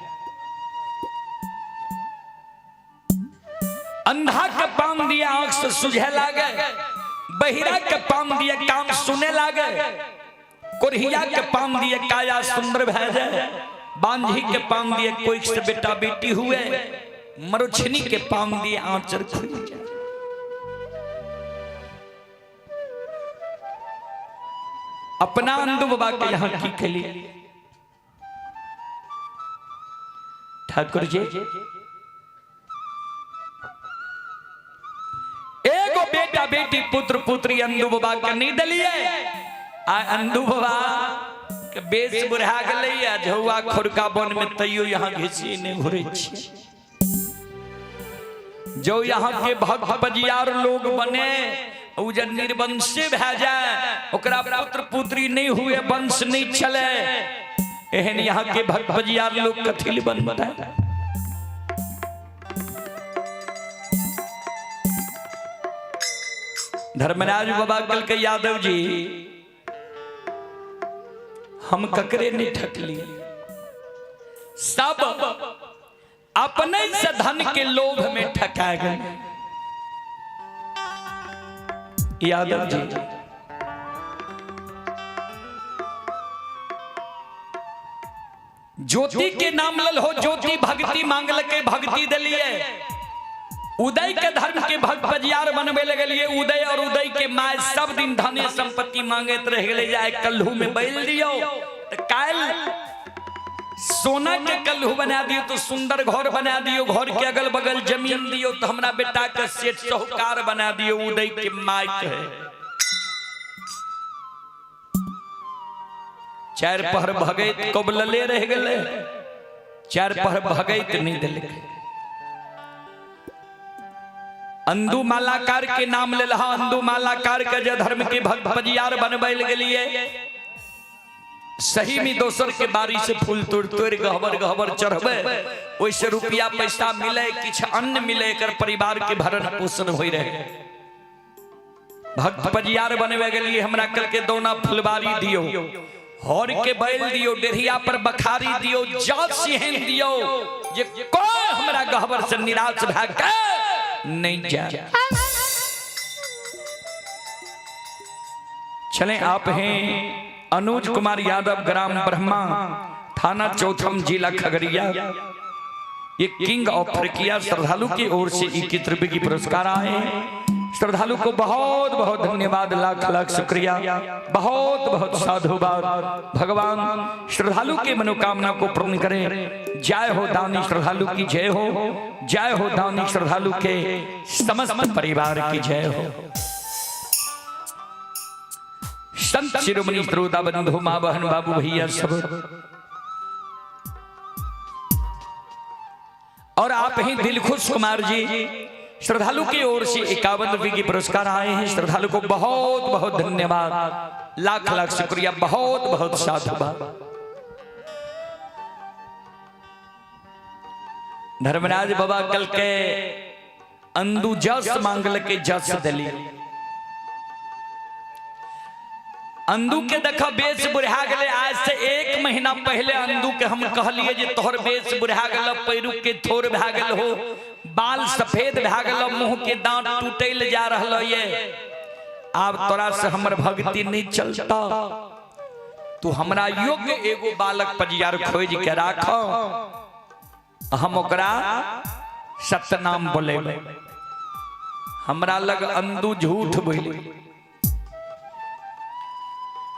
Speaker 1: अंधा के पान दिया आंख से सुझे लागे, बहिरा के पान दिए काम सुने लागे, कोरिया के पान दिए काया सुंदर भय जाए, बांझी के पान दिए कोई से बेटा बेटी हुए, मरुछनी के पान दिए आंचर खुल जाए। अपना अंदू बाबा के यहाँ की खेली ठाकुर जी, एगो बेटा बेटी पुत्र पुत्री अंदू बाबा के नहीं दलिए। आ अंदू बाबा के बेस बुढ़ा गेलै आ झौआ खुरका वन में तैयो यहाँ घिसी नहीं घुरै छी। जो यहाँ के भक्त बजियार लोग बने उ जब निर्वंशे भए जाए, ओकरा पुत्र पुत्री नहीं हुए, वंश नहीं चले, एहन यहाँ के भक्त बजियार लोग कथिल बनता है। धर्मराज बाबा कल के यादव जी हम ककरे नहीं ठकली, सब अपने से धन के लोभ में ठका गए। यादव जी ज्योति के नाम लल हो, ज्योति भक्ति मांगल के भक्ति दिलिए, उदय के धर्म के भक्त बजियार बनबे लगलिए। उदय और उदय के my सब दिन धने संपत्ति मांगत रह गेलै, जाए कल्हू में बैल दियो तो काल सोना के कल्हू बना दियो, तो सुंदर घर बना दियो, घर के अगल बगल जमीन दियो, तो हमरा बेटा के सेठ साहूकार बना दियो। उदय के my कहे चार पहर भगैत कबलले रह गेलै, चार पहर भगैत नहीं देलकै। अंदू मालाकार के नाम ले लहा, अंदू मालाकार के जे धर्म के भक्त बजियार बनबै गेलिए, सही में दोसर के बारी से फूल तोड़ तोड़ गहबर गहबर चढ़बे, ओइसे रुपया पैसा मिले, किछ अन्न मिले, एकर परिवार के भरण पोषण होई रहे। भक्त बजियार बनबे गेलिए, हमरा कल के दौना फुलबारी दियो, हर के बैल दियो, डेढ़िया पर बखारी दियो, जात सिहन दियो, जे कोई हमरा गहबर से निराश भए के नहीं जाए। चलें, आप हैं अनुज कुमार यादव, ग्राम ब्रह्मा, थाना चौथम, जिला खगड़िया। ये किंग ऑफ अफ्रीकिया श्रद्धालु की ओर से 21 रुपए की पुरस्कार आए हैं। श्रद्धालु को बहुत बहुत धन्यवाद, लाख लाख शुक्रिया, बहुत बहुत साधुवाद। भगवान श्रद्धालु के मनोकामना को पूर्ण करें। जय हो दानी श्रद्धालु की जय हो, जय हो दानी श्रद्धालु के समस्त परिवार की जय हो। संत शिरोमणि श्रोता बंधु माँ बहन बाबू भैया सब, और आप ही दिलखुश कुमार जी श्रद्धालु की ओर से 51 रुपए की पुरस्कार आए हैं। श्रद्धालु को बहुत बहुत धन्यवाद, लाख लाख शुक्रिया, बहुत बहुत साधुवाद। धर्मराज बाबा कल के अंदू जस मांगल के जस दली, अंदू के देखा बेच बुढ़ा गए। आज से 1 महीना पहले अंदू के हम कहलिए जे तोहर बेच बुढ़ा गल, पैरू के थोर भा गल हो, बाल सफेद भा गल, मुंह के दांत टूटल जा रहा ये, आब तोरा से हमर भक्ति नहीं चलता, तू हमरा योग्य एगो बालक पजियार खोज के राख, हम ओकरा सतनाम बोले। हमरा लग अंदू झूठ बोले।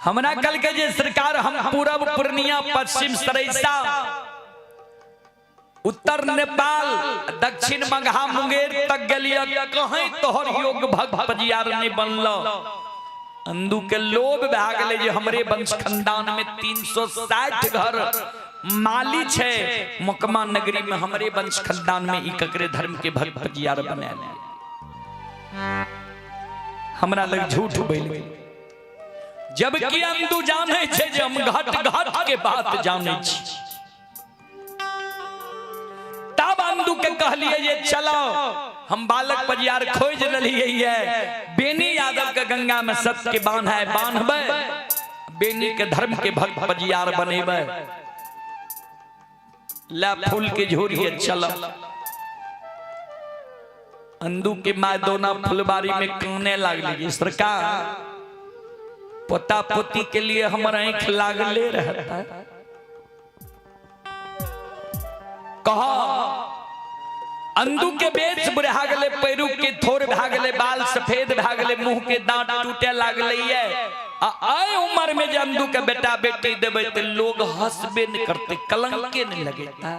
Speaker 1: हमरा कल के जे सरकार हम पूरब पूर्णिया, पश्चिम सरैसा, उत्तर नेपाल, दक्षिण मगहा मुंगेर तक गेलिए, कहीं तोहर योग्य भक्त पजियार नहीं बनल। अंदू के लोभ भए गेलै जे हमरे वंश खानदान में 360 घर माली छै, मोकमा नगरी में हमरे वंश खानदान में ई ककरे धर्म के भक्त पजियार बनायल। हमरा लग झूठ बोल। जबकि अंदू जाने छे जे हम घट घट के बात जाने छी। तब अंदू के कहलिए जे चलो हम बालक पजियार खोज लेलिए ये बेनी यादव के गंगा में सत के बांध है, बांधबे बेनी के धर्म के भक्त पजियार बनेबे। ला फूल के झोरी चलो। अंदू के माँ दोना फुलबारी में काने लागली, सरकार पोता पोती के लिए हमर आँख लागले रहता है। कहा अंदू के बेच बुढ़ा गले, पैरू के थोर भा गले, बाल सफेद भा गले, मुंह के दांत टूटे लागले ये। आ आए उम्र में जे अंदू के बेटा बेटी देबे ते लोग हंसबे नहीं करते, कलंके नहीं लगेता।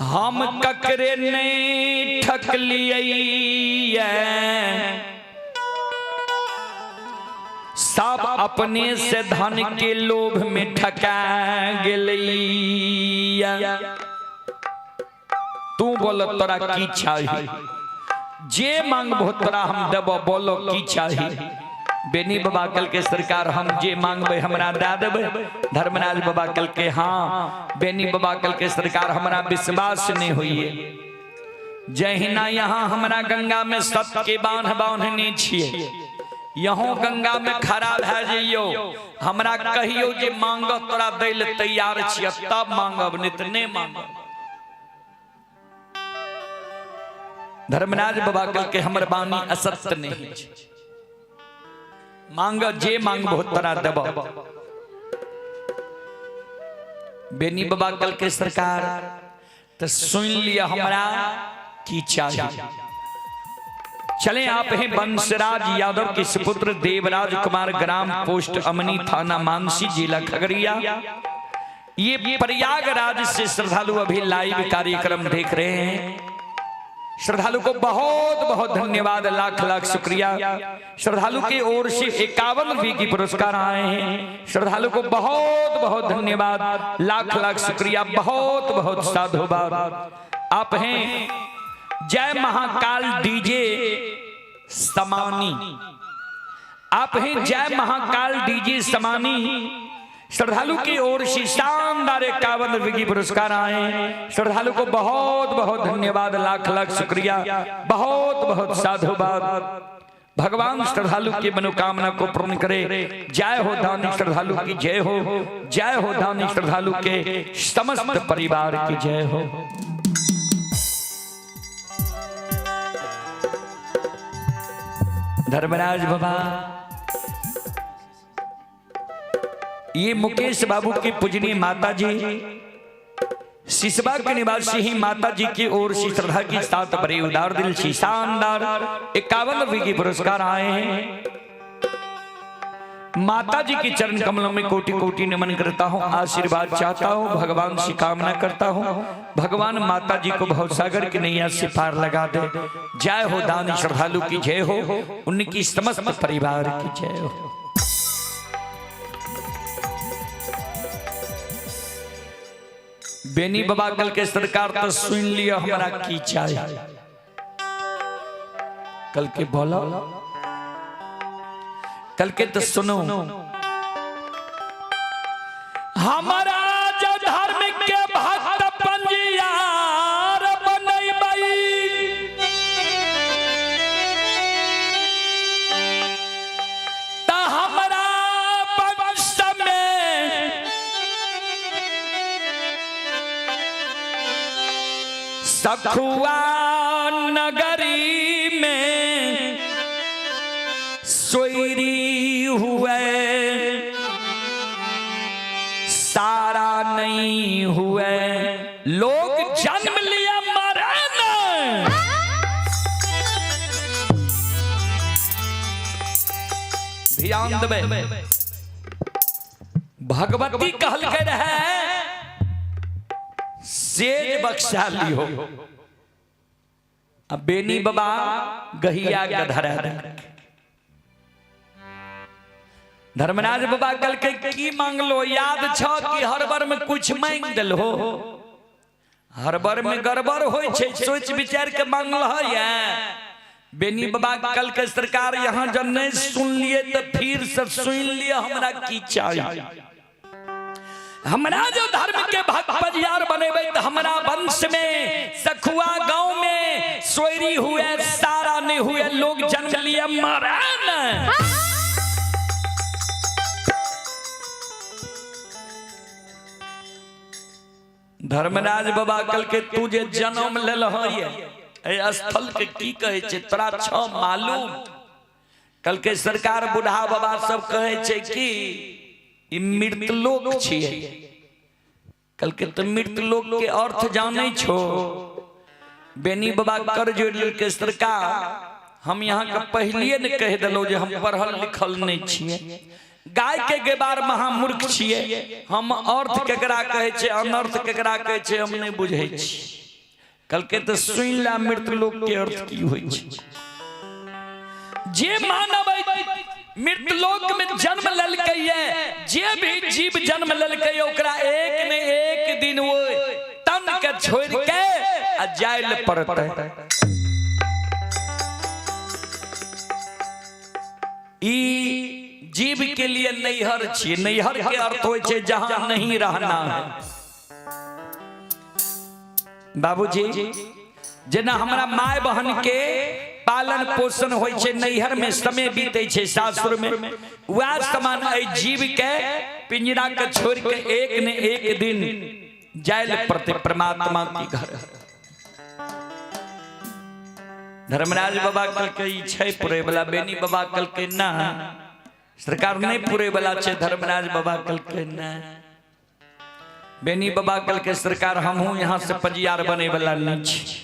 Speaker 1: हम ककरे नहीं ठकलिए, सब अपने से धन के लोभ में ठका गेलिया। तू बोल तोरा की चाही, जे मांगबो तोरा हम देबो, बोलो की चाही। बेनी बाबा कल के सरकार हम जे मांगबे हमरा दे देबे। धर्मराज बाबा कल के हाँ। बेनी बाबा कल के सरकार हमरा विश्वास नहीं होइए, जहिना यहाँ हमरा गंगा में सत के बांध बांधने छिए, यहों गंगा में खड़ा भए जइयो, हमरा कहियो जे मांगब तोरा दै ले तैयार छियै तब मांगब, नहीं तऽ नहीं मांगब। धर्मराज बाबा कल के हमर बानी असत्य नहीं छै, मांग जे मांगबो तोरा देबो। बेनी बाबा कल के सरकार तो सुन लिया हमरा की चाहिए। चले आप हैं बंसराज यादव के सुपुत्र देवराज कुमार, ग्राम पोस्ट अमनी, थाना मानसी, जिला खगड़िया। ये प्रयागराज से श्रद्धालु अभी लाइव कार्यक्रम देख रहे हैं। श्रद्धालु को बहुत बहुत धन्यवाद, लाख लाख शुक्रिया। श्रद्धालु की ओर से 51 रुपये की पुरस्कार आए हैं। श्रद्धालु को बहुत बहुत धन्यवाद, लाख लाख शुक्रिया, बहुत बहुत साधुवाद। आप हैं जय महाकाल डीजे समानी, आप हैं जय महाकाल डीजे समानी। श्रद्धालु की ओर से शानदार 51 रुपये की पुरस्कार आए। श्रद्धालु को बहुत बहुत धन्यवाद, लाख लाख शुक्रिया, बहुत बहुत साधुवाद। भगवान श्रद्धालु की मनोकामना को पूर्ण करे। जय हो दानी श्रद्धालु की जय हो, जय हो दानी श्रद्धालु के समस्त परिवार की जय हो। धर्मराज बाबा, ये मुकेश बाबू की पूजनीय माता जी सिसवा के निवासी ही माता जी की ओर से श्रद्धा के साथ बड़े उदार दिल से शानदार 51 रुपये के पुरस्कार आए हैं। माता जी के चरण कमलों में कोटि कोटि नमन करता हूँ, आशीर्वाद चाहता हूँ, भगवान से कामना करता हूँ, भगवान माता जी को भवसागर की नैया से पार लगा दे। जय हो दानी श्रद्धालु की जय हो, उनकी समस्त परिवार की जय हो। बेनी बाबा कल के सरकार तो सुन लिया हमरा की चाहिए। कल के बोलो, कल के तो सुनो, हमारा जो धर्म के भक्त पंजियार बनैबै, त हमरा वंश में सखुआ नगरी में सोयरी हुए, सारा नहीं हुए, लोग जन्म लिया मरे नहीं। ध्यान देबै, भगवती कहल के रहे सेज बख्शा लियो, अब बेनी बाबा गहिया गधरा। धर्मराज बाबा कल के की मांगलो, याद छ कि हर बार में कुछ मांग दिल हो, हर बार में गड़बड़ होय छे, सोच विचार के मांगल है। बेनी बाबा कल के सरकार यहाँ जब नहीं सुन लिए तो फिर से सुन लिए, हमरा की चाहिए? हमरा जो धर्म के भक्त पजियार बनेबै तो हमरा वंश में सखुआ गांव में सोयरी हुए सारा नहीं हुए लोग जन्म लिए मरण। धर्मराज बाबा कल के तू जे जन्म लेल एहि स्थल के की कहै छै तोरा छ मालूम? कल के सरकार बुढ़ा बाबा सब कहै छै कि ई मृतलोक छियै। कल के तो मृतलोक के अर्थ जानै छो? बेनी बाबा कर जोड़ लेलकै, सरकार हम यहाँ के पहलिए ने कहि देलहुँ जे हम पढ़ल लिखल नहीं छियै, गाय के गेबार महामूर्ख छियै, हम अर्थ केकरा कहै छै अनर्थ केकरा कहै छै हम नहीं बुझै छी। कल के तो सुनि ला मृतलोक के अर्थ की होइ छै। जे मानव मृतलोक में जन्म लेलकै जे भी जीव जन्म लेलकै ओकरा एक ने एक दिन वो तन के छोड़ के आ जाय ले पड़तै। ई जीव के लिए नैहर छियै। नैहर के अर्थ होइ छै जहां नहीं रहना है। बाबूजी जेना हमरा my बहन के पालन पोषण होइ छै नैहर में समय बीते छै सासुर में, वएह समान एहि जीव के पिंजरा के छोड़ के एक ने एक दिन जाय ले पड़तै परमात्मा के घर। धर्मराज बाबा कहलकै ई छै पुरै वाला। बेनी बाबा कहलकै ना सरकार नहीं पुरै वाला छै। धर्मराज बाबा कहलकै ना। बेनी बाबा कहलकै सरकार हमहूँ यहाँ से पजियार बने वाला नहीं छी,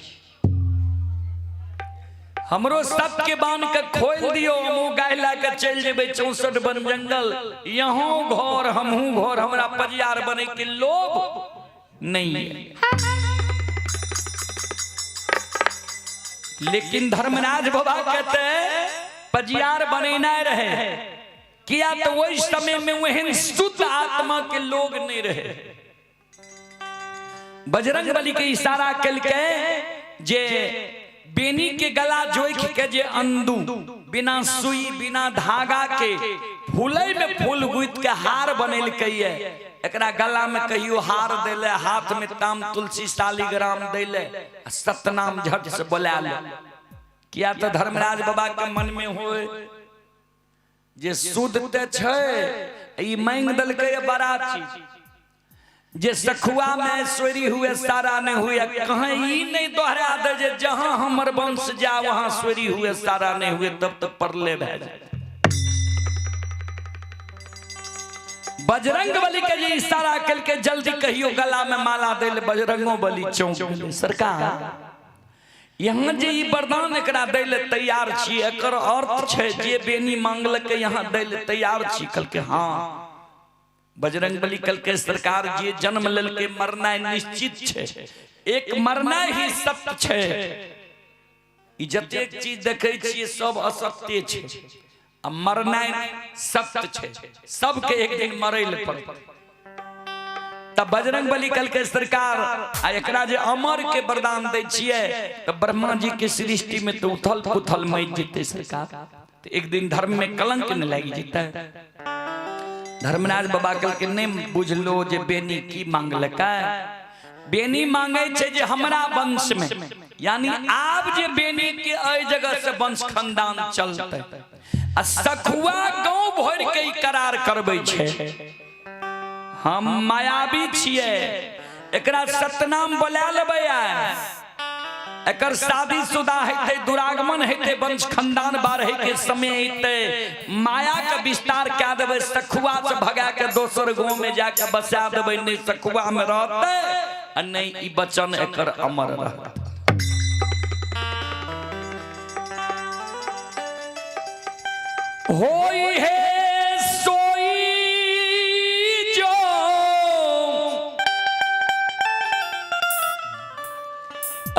Speaker 1: हमरो सबके बांध के खोल दियो, हमहूँ गाय ला के चलि जेबै 64 वन जंगल, यहाँ घर हमहूँ घर, हमरा पजियार बने के लोभ नहीं है। लेकिन धर्मराज बाबा कहते पजियार बनेना रहे, किया तो वही समय में वहन शुद्ध आत्मा के लोग नहीं रहे। बजरंग बली के इशारा कलके जे बेनी के गला जोइख के जे अंदू बिना सुई बिना धागा के फूले में फूल गुथ के हार बनेलकै है, एकरा गला में कहियो हार देले, हाथ में ताम तुलसी शालिग्राम देले, सतनाम झट से बोला ले। किया तो धर्मराज बाबा के मन में होए जे शुद्ध ते छै ई मांग देलकै बड़ा चीज, जे सखुआ में सोरी हुए सारा नहीं हुए, कहीं ई नहीं दोहरा दे जे जहां हमर वंश जा वहां सोरी हुए सारा नहीं हुए, तब तो परले भए जाए। बजरंग बली के जे इशारा कल के जल्दी कहियो गला में माला दे ले, बजरंगो बली चौंक गेलै। सरकार यहाँ जे ई वरदान एकरा दै ले तैयार छी, एकर अर्थ छै जे बेनी मांगलकै यहाँ दै ले तैयार छी। कहलकै हाँ। बजरंग बली कहलकै सरकार जे जन्म लेलकै मरनाइ निश्चित छै, एक मरनाइ ही सत्य छै, ई जतेक चीज देखै छियै सब असत्य छै आ मरनाइ सत्य छै, सबके एक दिन मरै ले पड़तै। तब बजरंग बली कहलकै सरकार आ एकरा जे अमर के वरदान दै छियै तऽ ब्रह्मा जी के सृष्टि में तो उथल पुथल मचि जेतै सरकार, तो एक दिन धर्म में कलंक न लागि जेतै। धर्मराज बाबा कहलकै नहीं बुझलो जे बेनी की मांगलकै। बेनी मांगे छै जे हमरा वंश में, यानी आब जे बेनी के एहि जगह से वंश खानदान चलतै आ सखुआ गांव भरि के ई करार करबै छै, हम मायावी छियै, एकरा सतनाम बोला लेबै, एकर शादी शुदा हेतै, दुरागमन हेतै, वंश खानदान बाढ़े के समय एतै, माया के विस्तार कए देबै, सखुआ से भगा के दोसर गांव में जाके बसा देबै, नहीं सखुआ में रहतै आ नहीं ई वचन एकर अमर रहतै। होई है सोई जो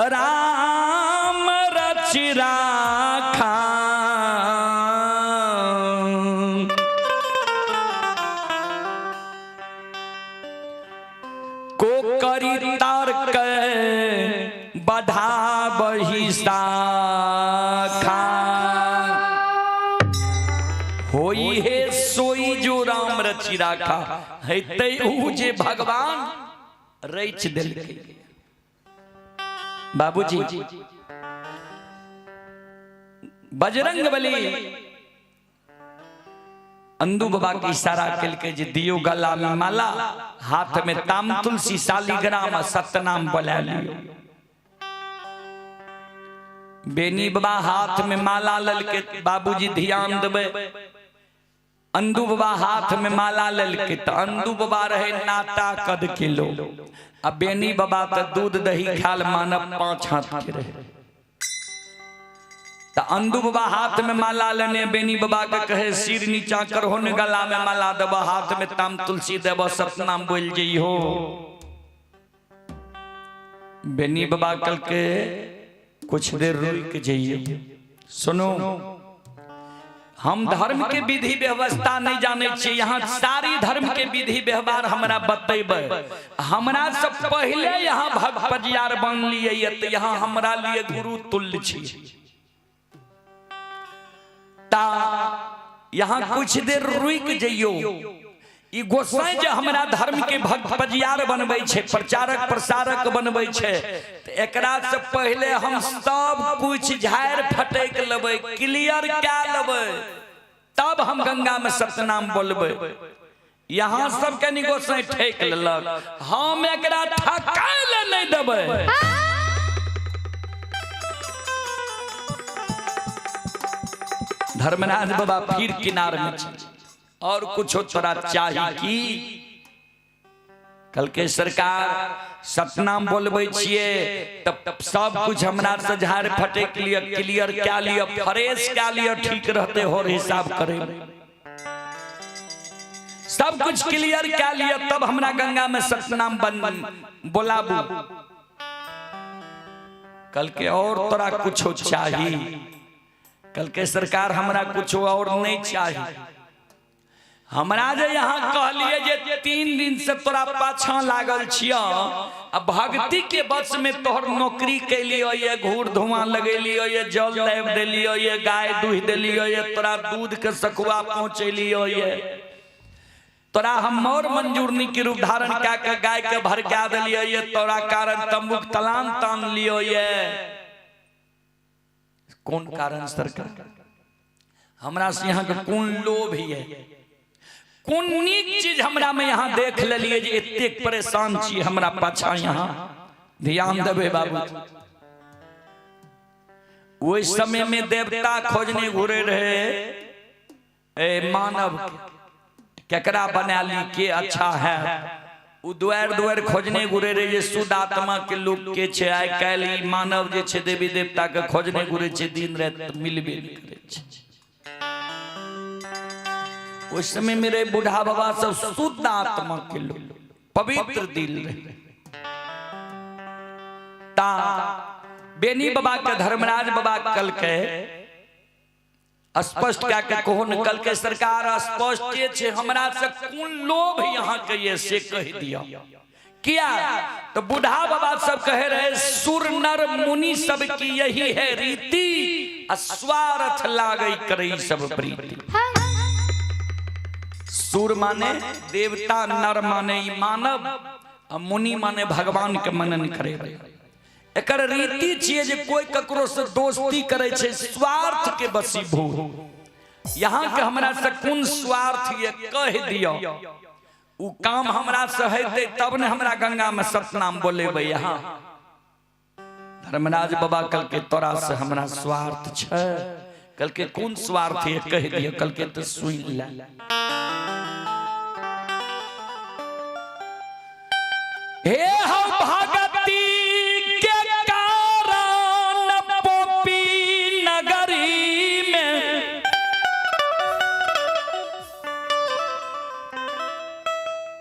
Speaker 1: राम रच राखा, को करी तर्क बढ़ा बही शाखा। राखा हेतै ऊ जे भगवान रचि देलकै। बाबूजी बजरंग बली अंदू बाबा के इशारा केलकै जे दियो गला में माला, हाथ में ताम तुलसी शालिग्राम आ सतनाम बोला लियो। बेनी बाबा हाथ में माला ललके, बाबूजी ध्यान देबै, अंदू बाबा हाथ में माला ललके त अंदू बाबा रहे नाटा कद किलो आ बेनी बाबा त दूध दही खाल मानव 5 हाथ के रहे। त अंदू बाबा हाथ में माला लेने बेनी बाबा के कहे सिर नीचा करहो ने गला में माला देब, हाथ में ताम तुलसी देब, सतनाम बोल जइहो। बेनी बाबा कल के कुछ देर रुक जाइए, सुनो हम धर्म के विधि व्यवस्था नहीं जाने छी, यहाँ सारी धर्म के विधि व्यवहार हमरा बतेबै। हमरा से पहले यहाँ भक्त पजियार बन लिए तो यहाँ हमरा लिए गुरु तुल्य छी। ता यहाँ कुछ देर रुक जइयो, ई गोसाई जे हमरा धर्म के भक्त पजियार बनबै छै, प्रचारक प्रसारक बनबै छै, त एकरा से पहले हम सब कुछ झाड़ फटक लेबै, क्लियर कए लेबै, तब हम गंगा में सतनाम बोलबै। यहाँ सब के नि गोसाई ठेक लेलक, हम एकरा ठकाय ले नहीं देबै। धर्मराज बाबा फिर किनार में छै, और कुछ तोरा चाही की? कल के सरकार सतनाम बोलबै छियै तब सब कुछ हमरा से झाड़ फटक लिअ, क्लियर क्या लिअ, फ्रेश क्या लिअ, ठीक रहते और हिसाब करे, सब कुछ क्लियर क्या लिअ तब हमरा गंगा में सतनाम बन बोलाबू। कल के और तोरा कुछ चाही? कल के सरकार हमरा कुछ और नहीं चाही। हमरा जे यहाँ कहलिए जे 3 दिन से तोरा पाछा लागल छिया, आ भक्ति के बस में तोहर नौकरी कैलियो, ये घूर धुआं लगेलियो, ये जल लाबि देलियो, ये गाय दूहि देलियो, ये तोरा दूध के सकुआ पहुँचेलियो, ये तोरा हम मोर मंजूरनी के रूप धारण कए के गाय के भड़का देलियो, ये तोरा कारण तंबुक तलान तान लियो, ये कौन कारण सरकार? हमरा से यहाँ के कोन लोभ ये, कोन नीक चीज हमरा में यहाँ देख लेलिए जे एतेक परेशान छी हमरा पाछा? यहाँ ध्यान देबै बाबू, ओहि समय में देवता खोजने घुरे रहे ए मानव के, केकरा बना ली के अच्छा है, उ दुआर दुआर खोजने घुरे रहे जे शुद्ध आत्मा के लोग के छै। आइ काल्हि ई मानव जे छै देवी देवता के खोजने घुरे छै, दिन राति मिलबे नहि करै छै। उस समय मेरे बूढ़ा बाबा सब शुद्ध आत्मा के लोग, पवित्र दिल रहे। ता बेनी बाबा के धर्मराज बाबा कल के स्पष्ट क्या के कहो न, कल के सरकार स्पष्ट छे हमरा से कोन लोभ यहाँ के ये से कह दिया किया? तो बूढ़ा बाबा सब कहे रहे सुर नर मुनि सब की यही है रीति, अस्वार्थ लागई करई सब प्रीति। सुर माने देवता, नर माने मानव, आ मुनि माने भगवान के मनन करे। एकर रीति छियै जे कोई ककरो से दोस्ती करे छै स्वार्थ के बसीभूत। यहाँ के हमरा से कोन स्वार्थ ये कह दियो, उ काम हमरा से हेतै तब ने हमरा गंगा में सतनाम बोलेबै। यहाँ धर्मराज बाबा कल के तोरा से हमरा स्वार्थ छै, कल के कोन स्वार्थ ये कह दियो, कल के तो सुन ले। हे हो भगती के कारण पोपी नगरी में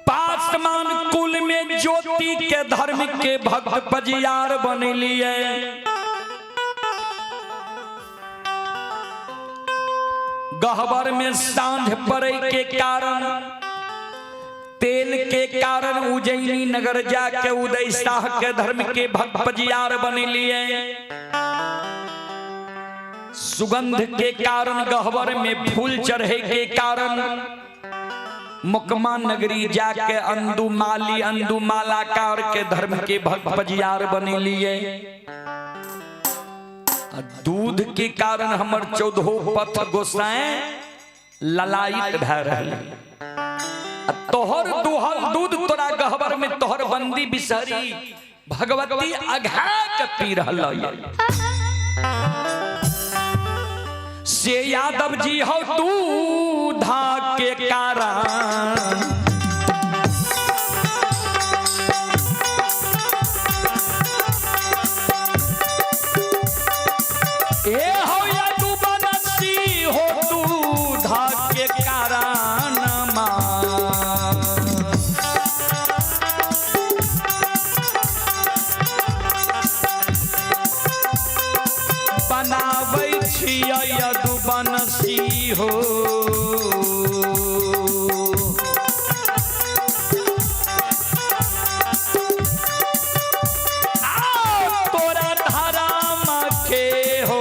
Speaker 1: पासमान कुल में ज्योति के धर्म के भक्त पजियार बन लिए। गहबर में सांझ पड़े के कारण तेल के कारण उज्जैनी नगर जाके उदय शाह के धर्म के भक्त पजियार बन लिए। सुगंध के कारण गहबर में फूल चढ़े के कारण मुकमा नगरी जाके अंदू माली अंदू मालाकार के धर्म के भक्त पजियार बनेलिए। दूध के कारण हमर 14 पथ गोसाए ललायित भए रहल। तोहर दुहल दूध तोरा गहबर में तोहर बंदी बिसहरी भगवती अघा के पी रहल। से यादव जी हो दूधा के कारण ए हो यदु बनसी हो दूधा के कारण माँ। बनाबै छियै यदु बनसी हो। आओ तोरा धरम के हो।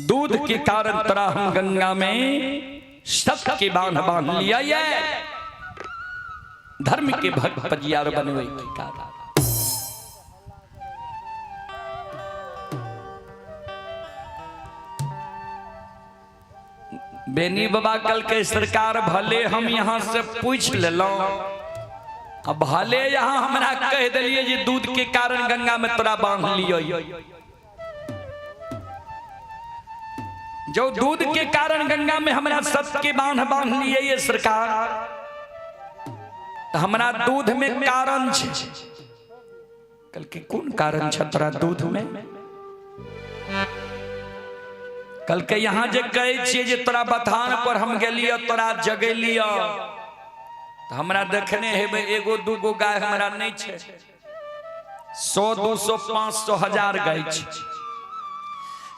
Speaker 1: दूध के कारण तोरा हम गंगा में सबके बांध बांध लिया ये धर्म के भक्त पजियार बनवे के कारण। बेनी बाबा कल के सरकार भले हम यहाँ से पूछ लेलहुं, अब भले यहाँ हमरा कह दिलिए जे दूध के कारण गंगा में तोरा बांध लियो। जो दूध के कारण गंगा में हमरा सबके बांध बांध लिए ये सरकार, तो हमरा दूध में कारण छे। कल के कौन कारण छे तोरा दूध में? कल के यहाँ जे कहै छियै जे तोरा बथान पर हम गेलियो तोरा जगेलियो, तो हमरा देखने हेबै एगो दूगो गाय हमरा नहीं छे, 100 200 500 1000 गाय छे।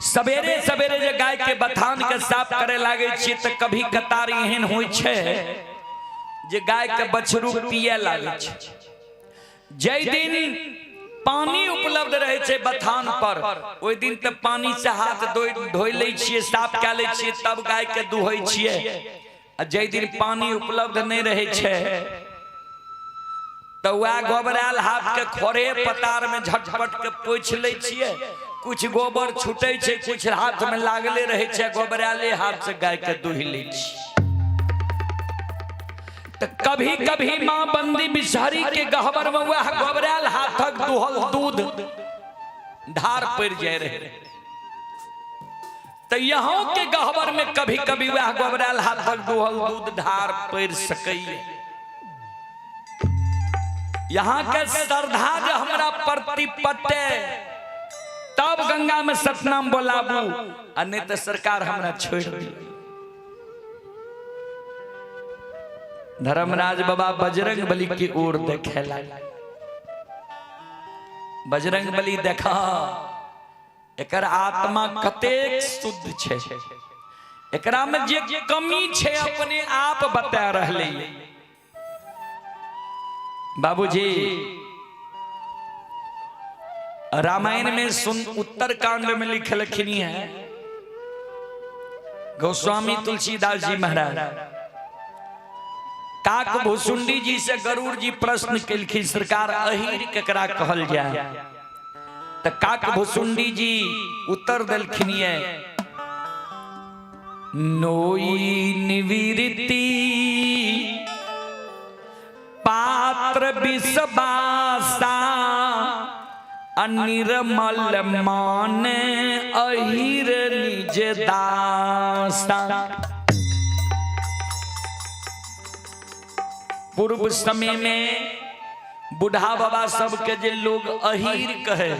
Speaker 1: सवेरे सवेरे जे गाय के बथान के साफ करे लागे छियै तऽ कभी कतार एहन होइ छै जे गाय के बछरू पिए लागे छै। जै दिन पानी उपलब्ध रहे छै बथान पर, ओहि दिन तऽ पानी से हाथ धोइ लै छियै, साफ कए लै छियै, तब गाय के दुहै छियै। आ जै दिन पानी उपलब्ध नहि रहै छै तऽ वएह गोबरायल हाथ के खोरे पतार में झटपट के पोछि लै छियै, कुछ गोबर छूटे छै, कुछ हाथ में लागले रहे छै, गोबरायले हाथ से गाय के दुहि लै छियै। तो कभी कभी माँ बंदी बिसहरी के गहबर में वह गोबरायल हाथक दुहल दूध धार पड़ जाए रहे। तो यहाँ के गहबर में कभी कभी वह गोबरायल हाथक दुहल दूध धार पड़ सकैए। यहाँ के श्रद्धा जो हमरा प्रति पटे तब गंगा में सतनाम बोलाबू, आ नहीं तो सरकार हमरा छोड़ दी। धर्मराज बाबा बजरंग बली की ओर देखे लागे। बजरंग बली देखा एकर आत्मा कतेक शुद्ध छे, एकरा में जे कमी छे अपने आप बता रहले। बाबूजी रामायण में सुन उत्तरकांड में लिखलखिन है गोस्वामी तुलसीदास जी महाराज। काक भुसुंडी जी से गरुड़ जी प्रश्न केलखिन, सरकार अहीर केकरा कहल जाए? त काक भुसुंडी जी उत्तर देलखिन ये, नोई निवृत्ति पात्र विश्वासा अनिर्मल मान अहिर निज दासा। पूर्व समय में बूढ़ा बाबा सबके जे लोग अहीर कहे,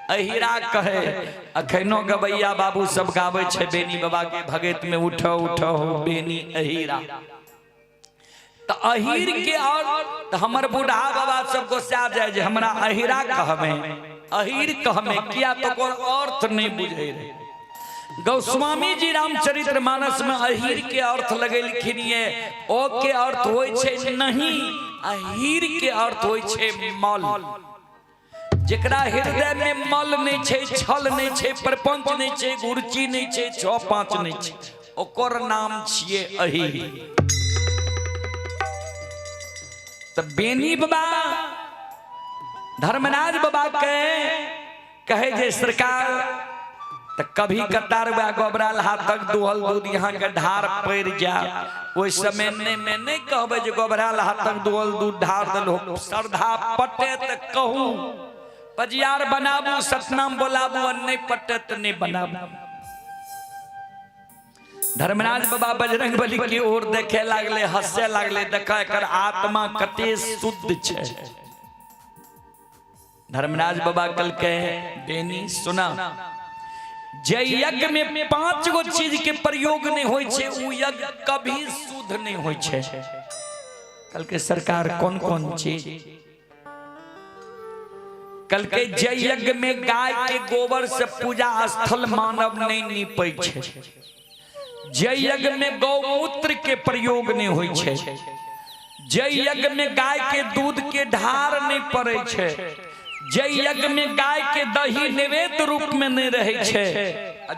Speaker 1: अहिरा कहे, अखनो गबैया बाबू सब गाबै छै बेनी बाबा के भगत में, उठो उठो हो बेनी अहिरा। त अहीर के और त हमर बूढ़ा बाबा सब गोस्सा जाए जे हमरा अहिरा कहमे, अहीर कहमे, किया तो कोई अर्थ नहीं बुझे रहे। गोस्वामी जी रामचरित्र मानस में अहीर के अर्थ लगेलखिन ये, ओ के अर्थ होय छै नहीं, अहीर के अर्थ होय छै मल। जेकरा हृदय में मल नहीं छै, छल नहीं छै, प्रपंच नहीं छै, गुरची नहीं छै, 6 5 नहीं छै, ओकर नाम छिए अहीर। त बेनी बाबा धर्मराज बाबा के कहे जे सरकार, त कभी कतार वह गोबराल हाथक दुहल दूध यहाँ के ढार पड़ जा, ओहि समय ने में नहीं कहबे जे गोबराल हाथक दुहल दूध ढार देलो, श्रद्धा पटे त कहू पजियार बनाबू, सतनाम बोलाबू, और नहीं पटे त नहीं बनाबू। धर्मराज बाबा बजरंग बली की ओर देखे लागले, हंसे लागले, देखा एकर आत्मा कते शुद्ध छै। धर्मराज बाबा कल के बेनी सुना, जे यज्ञ में 5 गो चीज के प्रयोग नहीं होय छै उ यज्ञ कभी शुद्ध नहीं होय छै। कल के सरकार कौन कौन चीज? कल के जे यज्ञ में गाय के गोबर से पूजा स्थल मानव नहीं नीपै छै, जे यज्ञ में गौमूत्र के प्रयोग नहीं होय छै, जे यज्ञ में गाय के दूध के ढार नहीं पड़े छै, जे यज्ञ में गाय के दही नैवेद्य रूप में नहीं रहे छै,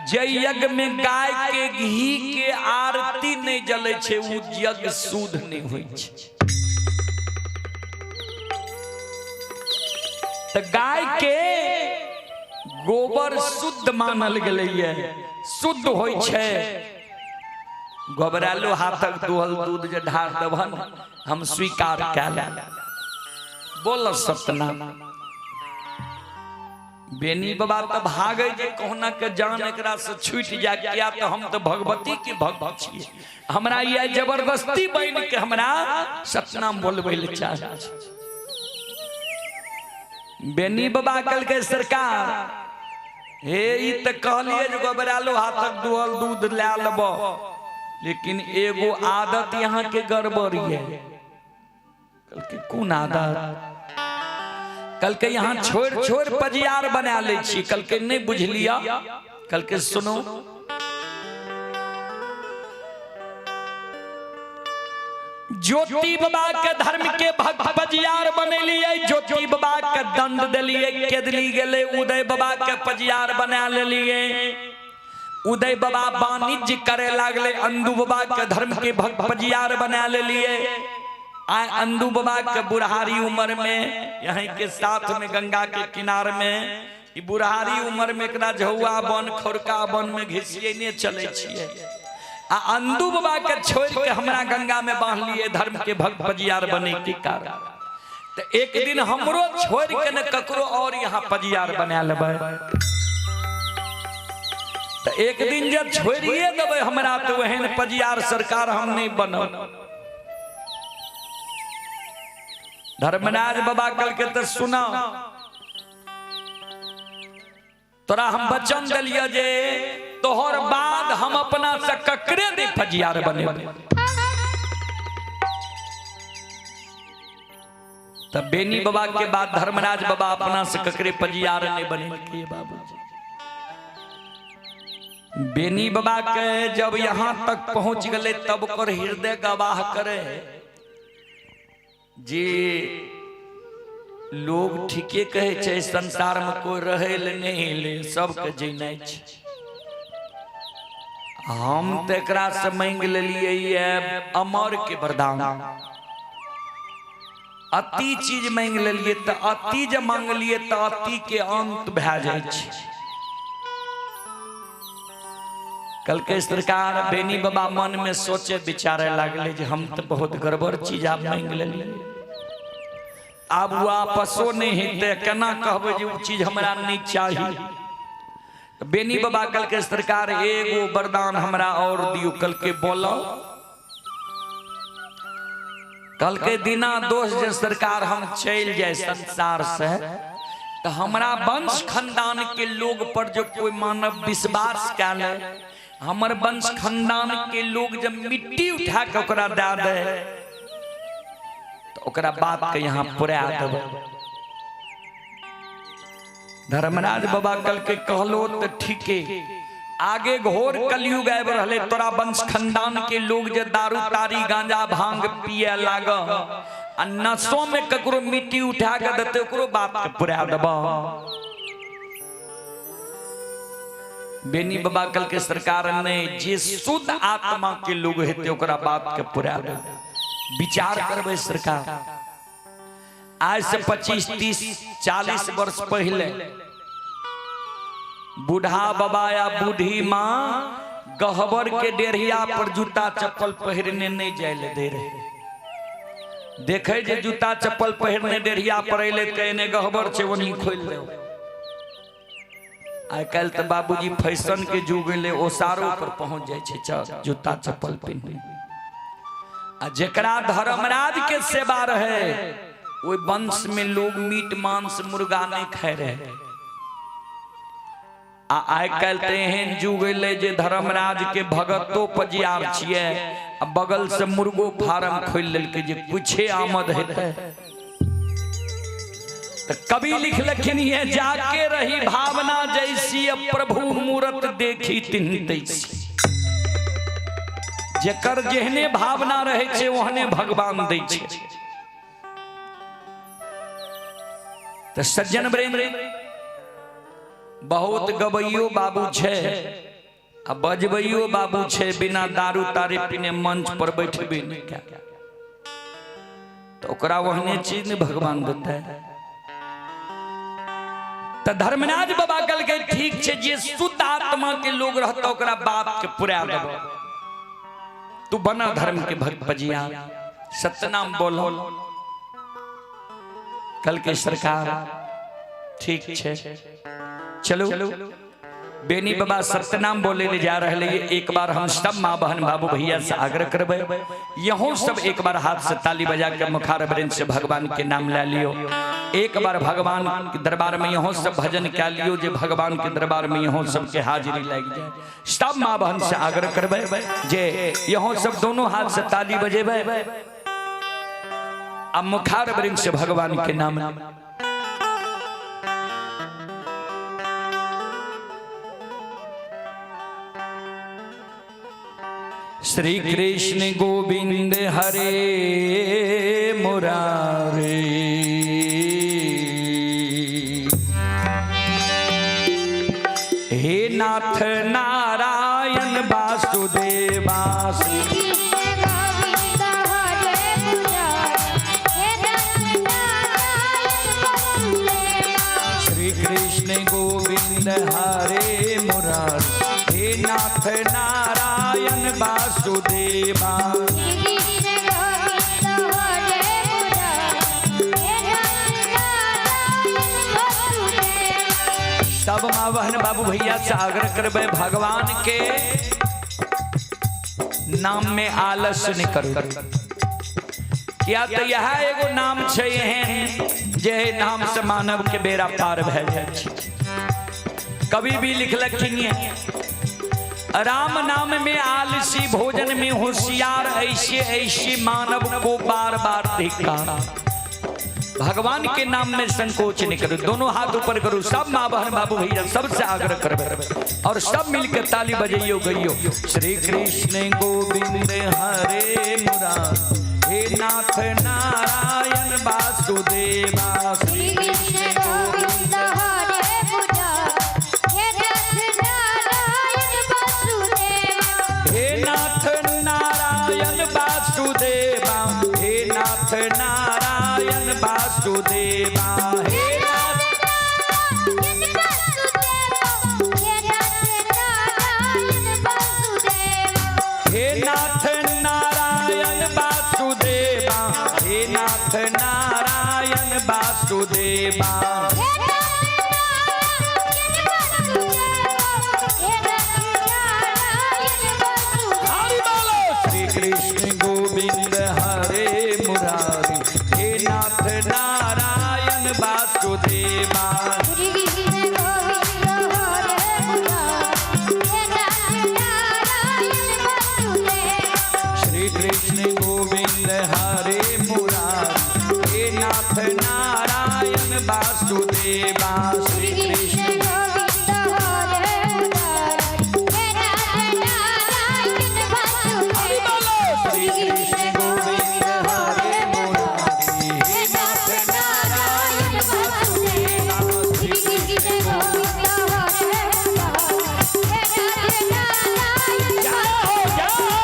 Speaker 1: जे यज्ञ में गाय के घी के आरती नहीं जले छै, उ यज्ञ शुद्ध नहीं होय छै। त गाय के गोबर शुद्ध मानल गेलैये, शुद्ध होय छै। गोबरालो हाथक दुहल दूध जे ढार देबहन हम स्वीकार कए लेब। बोल सतनाम। बेनी बाबा त भागे जे कहुना के जान एकरा से छूट जाए, किया तो हम तो भगवती के भक्त छियै, हमरा यह जबरदस्ती बन के हमरा सतनाम बोलबै ले चाहे। बेनी बाबा कल के सरकार हे ई त कहलिए जे गोबरालो हाथक दुहल दूध ले लेब, लेकिन एगो आदत यहाँ के गड़बड़ ये। कल के कोन आदत? कल के यहाँ छोड़ छोड़ पजियार बना ले छी। कल के नहीं बुझलिया? कल के सुनो, ज्योति बाबा के धर्म के भक्त पजियार बनेलिए, ज्योति बाबा के दंड देलिए, केदली गेले, उदय बाबा के पजियार बना लेलिए, उदय बाबा वाणिज्य करे लागले, अंदू बाबा के धर्म के भक्त पजियार बना लेलिए। आए अंदू बाबा के बुढ़ारी उम्र में यहीं के साथ में गंगा के किनार में ई बुढ़ारी उम्र में एकरा झौआ बन खोरका बन में घिसिए चले छिए, आ अंदू बाबा के छोड़ के हमरा गंगा में बांध लिए धर्म के भक्त पजियार बने के कारण। तो एक दिन हमरो छोड़ के न ककरो और यहाँ पजियार बना लेबै। तो एक दिन जब छोड़िए देबै हमरा तो वहन पजियार सरकार हम नहीं बनब। धर्मराज बाबा कल के तो सुना, तोरा हम वचन दिलिय जे तोहर बाद हम अपना से ककरे दे फजियार बनेबै। तब बेनी बाबा के बाद धर्मराज बाबा अपना से ककरे पजियार नहीं बनेलकै बाबूजी। बेनी बाबा के जब यहाँ तक पहुंच गए तब कर हृदय गवाह करे जे लोग ठीके कहै छै, संसारमे कोइ रहै लए नहि एलै, सबके जेनाइ छै। हम तऽ एकरासँ मांगि लेलियै ये अमर के वरदान, अति चीज मांगि लेलियै, तऽ अति जे मांगलियै तऽ अति के अंत भए जाइ छै। कहलकै सरकार, बेनी बाबा मन में सोचे विचारे लागले जे हम तऽ बहुत गड़बड़ चीज आब मांगि लेलियै, आब वापसो नहि हेतै, केना कहबै जे ओ चीज हमरा नहि चाही। बेनी बाबा कहलकै सरकार, एगो वरदान हमरा और दियौ। कहलकै बोलो। कहलकै दिना दोष जे सरकार हम चलि जाय संसार से, तऽ हमरा वंश खानदान के लोग पर जो कोई मानव विश्वास कए ले, हमर वंश खानदान के लोग जब मिट्टी उठा के ओकरा दए दे, तऽ ओकरा बात के यहाँ पुरा देबै। धर्मराज बाबा कहलकै कहलो तऽ ठीके, आगे घोर कलयुग आबि रहलै, तोरा वंश खानदान के लोग जे दारू तारी गांजा भांग पिए लाग आ नशो में ककरो मिट्टी उठा के देते, ओकरो बाप के पुरा देब। बेनी बाबा कहलकै सरकार नहीं, जे शुद्ध आत्मा के लोग हेतै ओकरा बाप के पुरा देब। विचार करबै सरकार, आज से 25 30 40 वर्ष पहले बूढ़ा बाबा या बूढ़ी माँ गहबर के डेढ़िया पर जूता चप्पल पहिरने नहीं जाय ले दे रहे। देखे जे जूता चप्पल पहिरने डेढ़िया पर अयलै तऽ एने गहबर छै ओनी खोलि दे। आइ काल्हि तऽ बाबूजी फैशन के युग एलै, ओसारो पर पहुंच जाइ छै जूता चप्पल पहिरने। आ जेकरा धर्मराज के सेवा रहे, ओहि वंश में लोग मीट मांस मुर्गा नहीं खाए रहे। आ आइ काल्हि तऽ एहन युग एलै जे धर्मराज के भगतो पजियार छियै आ बगल से मुर्गो फार्म खोलि लेलकै जे कुछे आमद हेतै। तऽ कवि लिखलखिन ये जाके रही भावना जैसी, अब प्रभु मूरत देखी तिन्ह तैसी। जेकर जेहने भावना रहै छै ओहने भगवान दै छै। तऽ सज्जन वृंद, बहुत गबैयो बाबू छै आ बजबैयो बाबू छै, बिना दारू तारी पीने मंच पर बैठबे नहि कए, तऽ ओकरा ओहने चीज नहि भगवान देतै। तऽ धर्मराज बाबा कहलकै ठीक छै, जे शुद्ध आत्मा के लोग रहतौ ओकरा बाप के पुरा देबो, तू बना धर्म के भक्त बजिया, सत्यनाम बोलो। कल के सरकार ठीक छै, चलो। बेनी बाबा सत्यनाम बोले ले जा रहे हैं। एक बार हम सब माँ बहन बाबू भैया से आग्रह करबे, यहों सब एक बार हाथ से ताली बजा के मुखार वृंद से भगवान के नाम ले लियो। एक बार भगवान के दरबार में यहों सब भजन कह लियो, जे भगवान के दरबार में यहों सबके हाजिरी लग जाए। सब माँ बहन से आग्रह करबे जे यहों सब दोनों हाथ से ताली बजेबे आ मुखार वृंद से भगवान के नाम। श्री कृष्ण गोविंद हरे मुरारे, हे नाथ नारायण वासुदेवा।
Speaker 2: श्री कृष्ण गोविंद हरे मुरारी, हे नाथ नारायण वासुदेवा।
Speaker 1: श्री कृष्ण गोविंद हरे मुरारी, हे नाथ नारायण वासुदेवा।
Speaker 2: श्री कृष्ण गोविंद हरे मुरारी, हे नाथ नारायण वासुदेवा।
Speaker 1: सब माँ बहन बाबू भैया से आग्रह करबे, भगवान के नाम में आलस्य नहीं करू, किया तो यह एगो नाम छै एहन जे नाम से मानव के बेड़ा पार भए जाइ छै। कवि भी लिखलखिन ये, राम नाम में आलसी भोजन में होशियार, ऐसे ऐसे मानव को बार बार धिक्कार। भगवान के नाम में संकोच नहीं करो, दोनों हाथ ऊपर करो। सब माँ बहन बाबू भैया सबसे आग्रह करबे और सब मिलकर ताली बजइयो गइयो। श्री कृष्ण गोविंद हरे मुरारी, हे नाथ नारायण वासुदेवा।
Speaker 2: श्री
Speaker 1: वासुदेवा, हे नाथ नारायण वासुदेवा, हे नाथ हे नाथ नारायण वासुदेवा, हे नाथ नारायण वासुदेवा। हरि बोलो। श्री कृष्ण गोविंद हरे मुरारी, हे नाथ नारायण वासुदेवा। श्री कृष्ण गोविंद हरे मुरारी, हे नाथ नारायण वासुदेवा। श्री कृष्ण हरि बोलो। श्री कृष्ण गोविंद हरे मुरारी, हे नाथ नारायण वासुदेवा। श्री कृष्ण गोविंद, जय हो जय हो।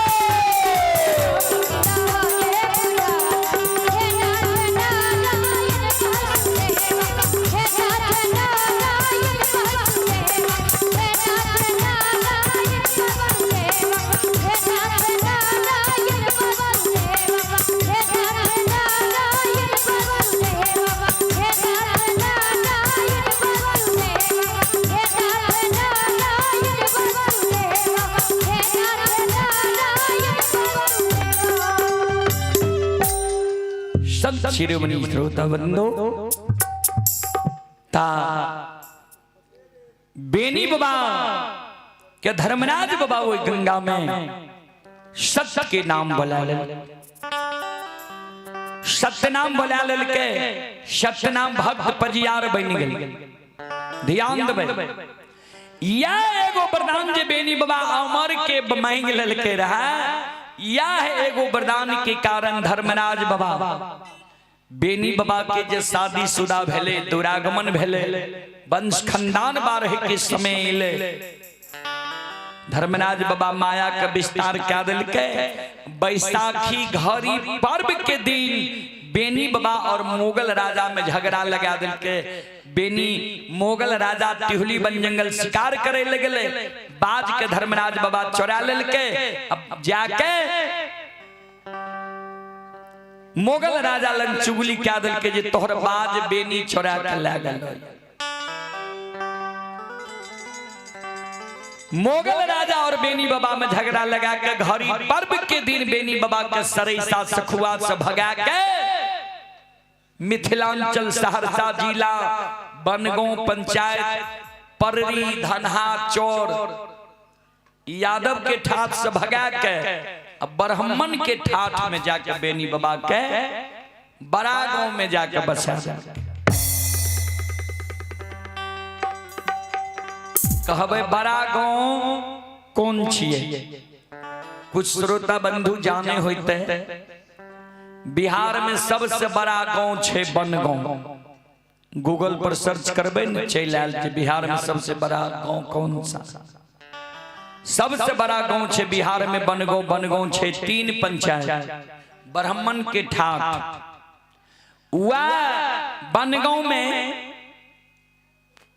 Speaker 1: संत शिरोमणि श्रोता बंधो, ता बेनी बाबा के धर्मराज बाबा वो गंगा में सत्य के नाम बोला लेल, सत्य नाम बोला लेल के सत्य नाम भक्त पजियार बन गेल। ध्यान देबै, यह एगो वरदान जे बेनी बाबा अमर के मांग लेलके रहा, यह एगो वरदान के कारण धर्मराज बाबा बेनी बाबा के जे शादी शुदा भेले, दुरागमन भेले, वंश खंदान बारह के समय एले, धर्मराज बाबा माया के विस्तार कए देलकै। बैसाखी घड़ी पर्व के दिन बेनी बाबा और मुगल राजा में झगड़ा लगा देलकै। बेनी मुगल राजा तिहुली वन जंगल शिकार करे लगले, बाज के धर्मराज बाबा चोरा लेलकै। अब जाके मुगल राजा लग चुगली कए देलकै जे तोहर बाज बेनी चोरा के लए गेल। मुगल राजा और बेनी बाबा में झगड़ा लगा के घड़ी पर्व के दिन बेनी बाबा के सरैसा सखुआ से भगा के मिथिलांचल सहरसा जिला बनगांव पंचायत पररी धनहा चौर यादव के ठाठ से भगा के अब ब्राह्मण के ठाठ में जाके बेनी बाबा के बड़ा गांव में जाके बसा। कहबे बड़ा गांव कौन छिए? कुछ श्रोता बंधु जाने होते, बिहार में सबसे बड़ा गांव छे बनगांव। गूगल पर सर्च करबे न चलि आयल जे बिहार में सबसे बड़ा गांव कौन सा। सबसे बड़ा गांव छे बिहार में बनगांव। बनगांव छे 3 पंचायत ब्राह्मण के ठाठ। वह बनगांव में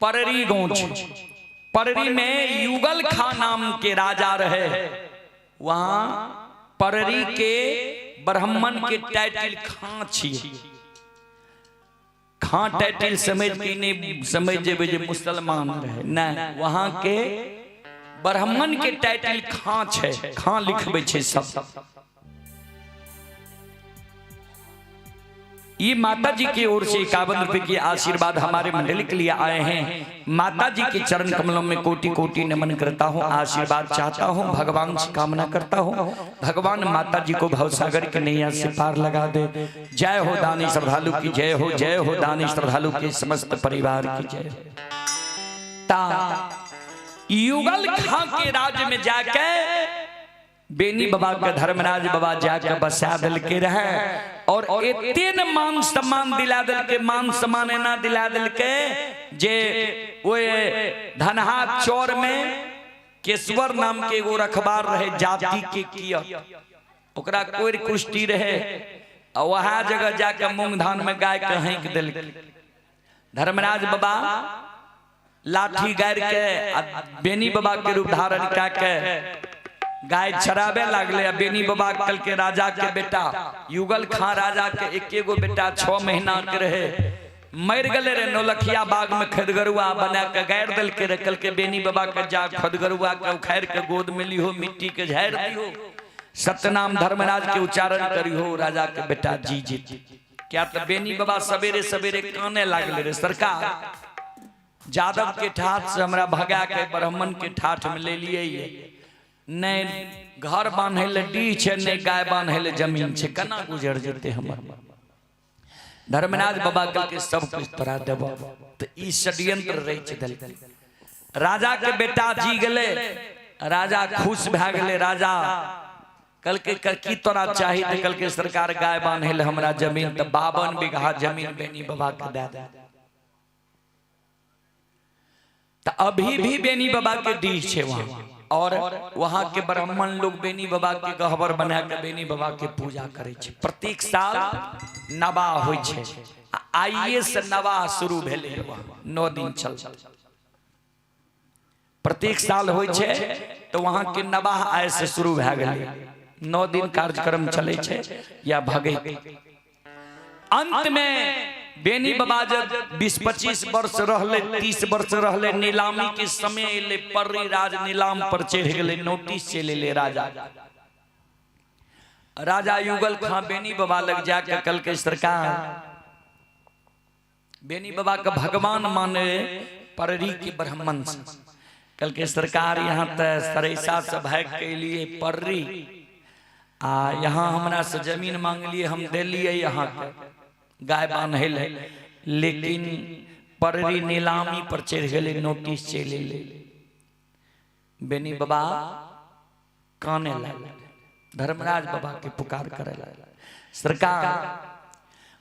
Speaker 1: पररी गांव छे। पररी में युगल खां नाम के राजा रहे। वहां पररी के ब्राह्मण के टाइटल खां छिए। खां टाइटल समझ के नहीं समझ जेबै जे मुसलमान रहे, नहीं, वहां के ब्राह्मण के टाइटल खां छै, खां लिखबै छै सब। ये माता जी की ओर से 51 रुपए के आशीर्वाद हमारे मंडली के लिए आए हैं। माता जी के चरण कमलों में कोटि कोटि नमन करता हूँ, आशीर्वाद चाहता हूँ, भगवान से कामना करता हूँ, भगवान माता जी को भवसागर की नैया से पार लगा दे। जय हो दानी श्रद्धालु की जय हो, जय हो दानी श्रद्धालु के समस्त परिवार की जय हो। ता युगल खां के राज्य में जाके बेनी बाबा के धर्मराज बाबा जाके बसा दिल के रहे और एते न मान सम्मान दिला दिल के, मान सम्मान एना दिला दिल के जे वो धनहा चौर में केशवर नाम के एगो रखबार रहे जाति के किया। ओकरा कोरि कुष्टी रहे आ वएह जगह जाके मूंग धान में गाय के हैंक देलकै। धर्मराज बाबा लाठी गारि के आ बेनी बाबा के रूप धारण कए के गाय चराबे लागले आ बेनी बाबा कल के राजा के बेटा युगल खां राजा के एके गो बेटा 6 महीना के रहे, मर गले रे नौलखिया बाग में खदगरुआ बना के गारि देलके रे। कल के बेनी बाबा के जा खदगरुआ के उखाड़ के गोद में लिहो, मिट्टी के झाड़ दिहो, सत्यनाम धर्मराज के उच्चारण करिहो, राजा के बेटा जी जीत। क्या तो बेनी बाबा सवेरे सवेरे काने लागले रे, सरकार यादव के ठाठ से हमरा भगा के ब्राह्मण के ठाठ में ले लिए, नहीं घर बांधे ले डीह छै, नहीं गाय बांधे ले जमीन छै, केना गुजर जेते हमर। धर्मराज बाबा कहलकै सब कुछ तोरा देबो। तो ई षड्यंत्र रचि देलकै। राजा के बेटा जी गेलै, राजा खुश भए गेलै। राजा कहलकै की तोरा चाही? तऽ कहलकै सरकार गाय बांधे ले हमरा जमीन, तऽ 52 बीघा जमीन बेनी बाबा के दए दे। तो अभी भी बेनी बाबा के डीह छे वहां, और वहां के ब्राह्मण लोग बेनी बाबा के गहबर बना के बेनी बाबा के पूजा करे छे। प्रत्येक साल नवाह होइ छे, आइए से नवाह शुरू भेलै वहां, 9 दिन चल प्रत्येक साल होइ छे। तो वहां के नवाह आय से शुरू भए गेलै, 9 दिन कार्यक्रम चले छे या भगैत। अंत में बेनी बाबा जब 20-25 वर्ष रहले, 30 वर्ष रहले, नीलामी के समय एले, पर्री राज नीलाम पर चढ़ गेलै, नोटिस चलि एलै। राजा राजा युगल खां बेनी बाबा लग जाके कहलकै सरकार बेनी बाबा के भगवान माने पररी के ब्राह्मण से। कहलकै सरकार यहाँ तऽ सरैसा से भागि के एलियै पर्री, आ यहाँ हमरा से जमीन मांगलिए, हम देलिए यहाँ के गाय बान्है ले, लेकिन पररी नीलामी पर चढ़ि गेलै, नोटिस चलि एलै। बेनी बाबा काने लागल, धर्मराज बाबा के पुकार करे लागल, सरकार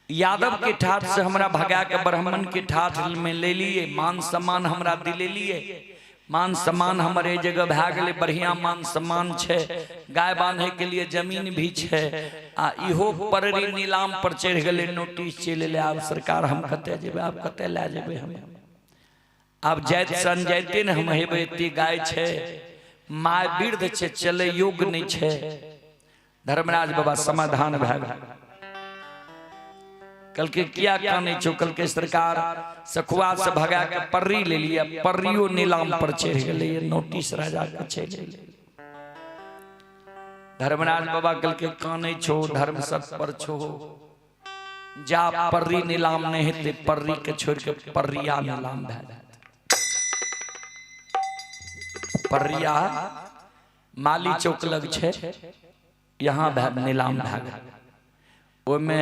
Speaker 1: यादव के ठाठ से हमरा भगा के ब्राह्मण के ठाठ में ले लिए, मान सम्मान हमरा दिलेलिए, मान सम्मान हमर एहि जगह भए गेलै, बढ़िया मान सम्मान छै, गाय बांधे के लिए जमीन भी छै, आ इहो पररी नीलाम पर चढ़ि गेलै, नोटिस चलि एलै। आब सरकार हम कतऽ जेबै, आब कतऽ लए जेबै हम, आब जाइत सन जाइते ने हम हेबै, एते गाय छै, माय वृद्ध छै, चलै योग्य नहि छै। धर्मराज बाबा समाधान भए गेल। कहलकै किया कानै छौ? कहलकै सरकार सखुआ से भगा के पर्री ले लिया, पर्रियो नीलाम पर चढ़ि गेलै, नोटिस राजा के चलि एलै। धर्मराज बाबा कहलकै कानै छौ, धर्म सत पर छो, जा पर्री नीलाम नहि हेतै, पर्री के छोड़ि के पर्रिया नीलाम भए जायत। पर्रिया माली चौक लग छै, यहाँ नीलाम भए गेल, ओहिमे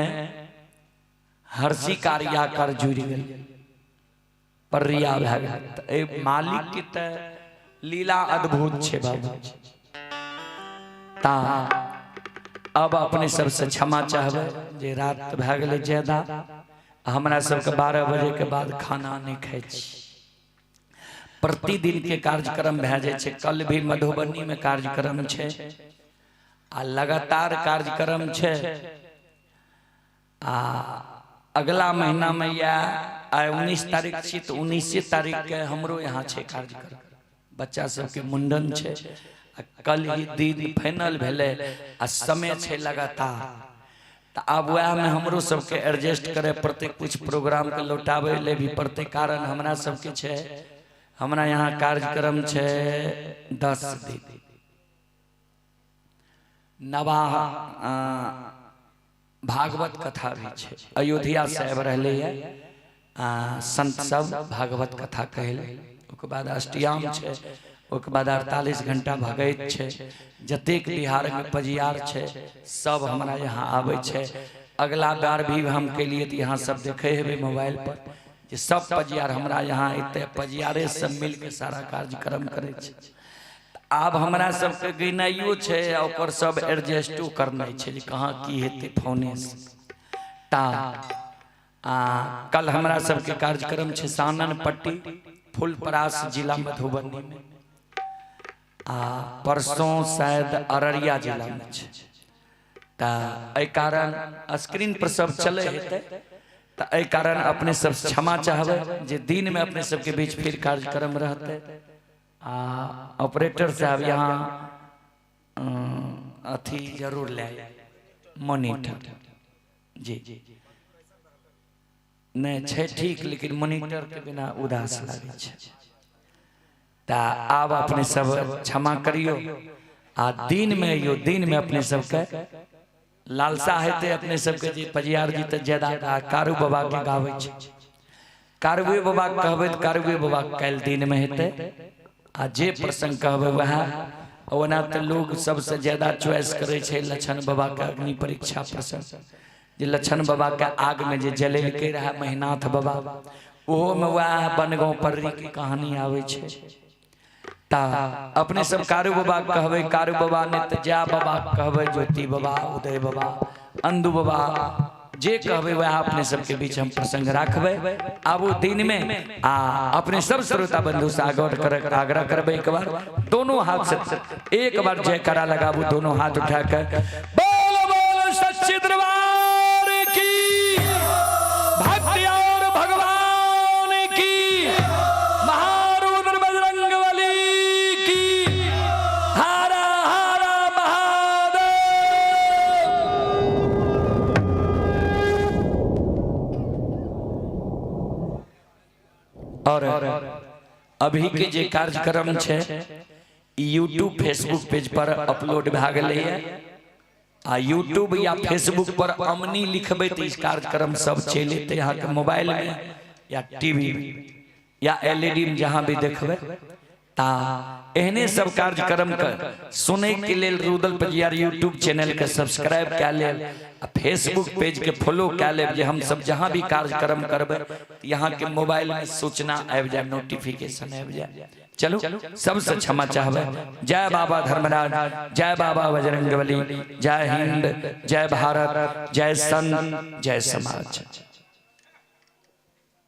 Speaker 1: हर्षी कार्याकर जुड़ि गेल, पर्रिया भए गेल। तऽ एहि मालिक के तऽ लीला अद्भुत छै बाबू। ता अब अपने सबसे क्षमा चाहबै जे रात भए गेलै ज्यादा, हमरा सबके 12 बजे के बाद खाना नहि खाइ छी, प्रतिदिन के कार्यक्रम भए जाइ छै। कल भी मधुबनी में कार्यक्रम छै आ लगातार कार्यक्रम छै, आ अगला महीना में या आइ 19 तारीख छी तऽ 19 तारीख के हमरो यहाँ छै कार्यक्रम, बच्चा सबके मुंडन छै, आ कल ही दिन फाइनल भेलै आ समय छै लगातार। तऽ आब वएहमे हमरो सबके एडजस्ट करे पड़तै, कुछ प्रोग्राम के लौटाबै ले भी पड़तै, कारण हमरा सबके छै, हमरा यहाँ कार्यक्रम छै 10 दिन नवाह भागवत कथा भी छै, अयोध्या से आबि रहलै ये संत सब भागवत कथा कहै लए, ओकर बाद अष्टयाम छै, ओकर बाद 48 घंटा भगैत छै, जतेक बिहार में पजियार छै सब हमरा यहाँ आबै छै। अगला बार भी हम केलिए तऽ यहाँ सब देखे हेबै मोबाइल पर जे सब पजियार हमरा यहाँ एते, पजियारे सब मिलके सारा कार्यक्रम करै छै। आब हमरा सबके गिनाइयो छै आ ओकर सब एडजस्टो करनाइ छै जे कहाँ की हेतै फोने से। ता आ कल हमरा सबके कार्यक्रम छै सानन पट्टी फुलपरास जिला मधुबनी में, आ परसों शायद अररिया जिला में छै। तऽ एहि कारण स्क्रीन पर सब चलै हेतै, तऽ एहि कारण अपने सब क्षमा चाहबै जे दिनमे अपने सबके बीच फिर कार्यक्रम रहतै। आ ऑपरेटर साहब यहाँ अथी जरूर ले मोनिटर जी नहि छै ठीक, लेकिन मोनिटर के बिना उदास लागै छै। तऽ आब अपने सब क्षमा करियो आ दिन में अइयो, दिन में अपने सबके लालसा हेतै अपने सबके जे पजियार जी तऽ ज्यादा कारू बाबा के गाबै छै, कारुए बाबा के कहबै तऽ कारुए बाबा के काल्हि दिन में हेतै। आ जे प्रसंग कहबै वएह। ओना तऽ लोग सबसे ज्यादा चॉइस करै छै लछन बाबा के अग्नि परीक्षा प्रसंग, जे लछन बाबा के आग में जे जलेलकै रहे महिनाथ बाबा, ओहो में वएह बनगांव पर्री के कहानी आबै छै। ता अपने सब कारू बाबा के कहबै कारू बाबा, नहि तऽ जय बाबा के कहबै, ज्योति बाबा, उदय बाबा, अंदू बाबा, जे कहबै वएह अपने सबके बीच हम प्रसंग राखबै आबू दिन में। आ अपने सब श्रोता बंधु से आग्रह करबै, एक बार दोनों हाथ से एक बार जयकारा लगाबू, दोनों हाथ उठा कर बोलो बोलो सच्चे दरबार की, भक्ति और भगवान की, महारुद्र बजरंग बली की, हारा हारा महादेव। और अभी के जे कार्यक्रम छै यूट्यूब फेसबुक पेज पर अपलोड भए गेलैए। आ यूट्यूब या फेसबुक पर अमनी लिखबै तऽ ई कार्यक्रम सब चलि एतै अहाँके मोबाइल में या टीवी में या एलईडी में, जहाँ भी देखबै। ता एहने सब कार्यक्रम के सुनै के लेल रुदल पजियार यूट्यूब चैनल के सब्सक्राइब कए लेब आ फेसबुक पेज के फॉलो कए लेब, जे हम सब जहाँ भी कार्यक्रम करबै यहाँ के मोबाइल में सूचना आबि जाए, नोटिफिकेशन आबि जाए। चलू सबसे क्षमा चाहबै। जय बाबा धर्मराज, जय बाबा बजरंगबली, जय हिंद, जय भारत, जय संत, जय समाज।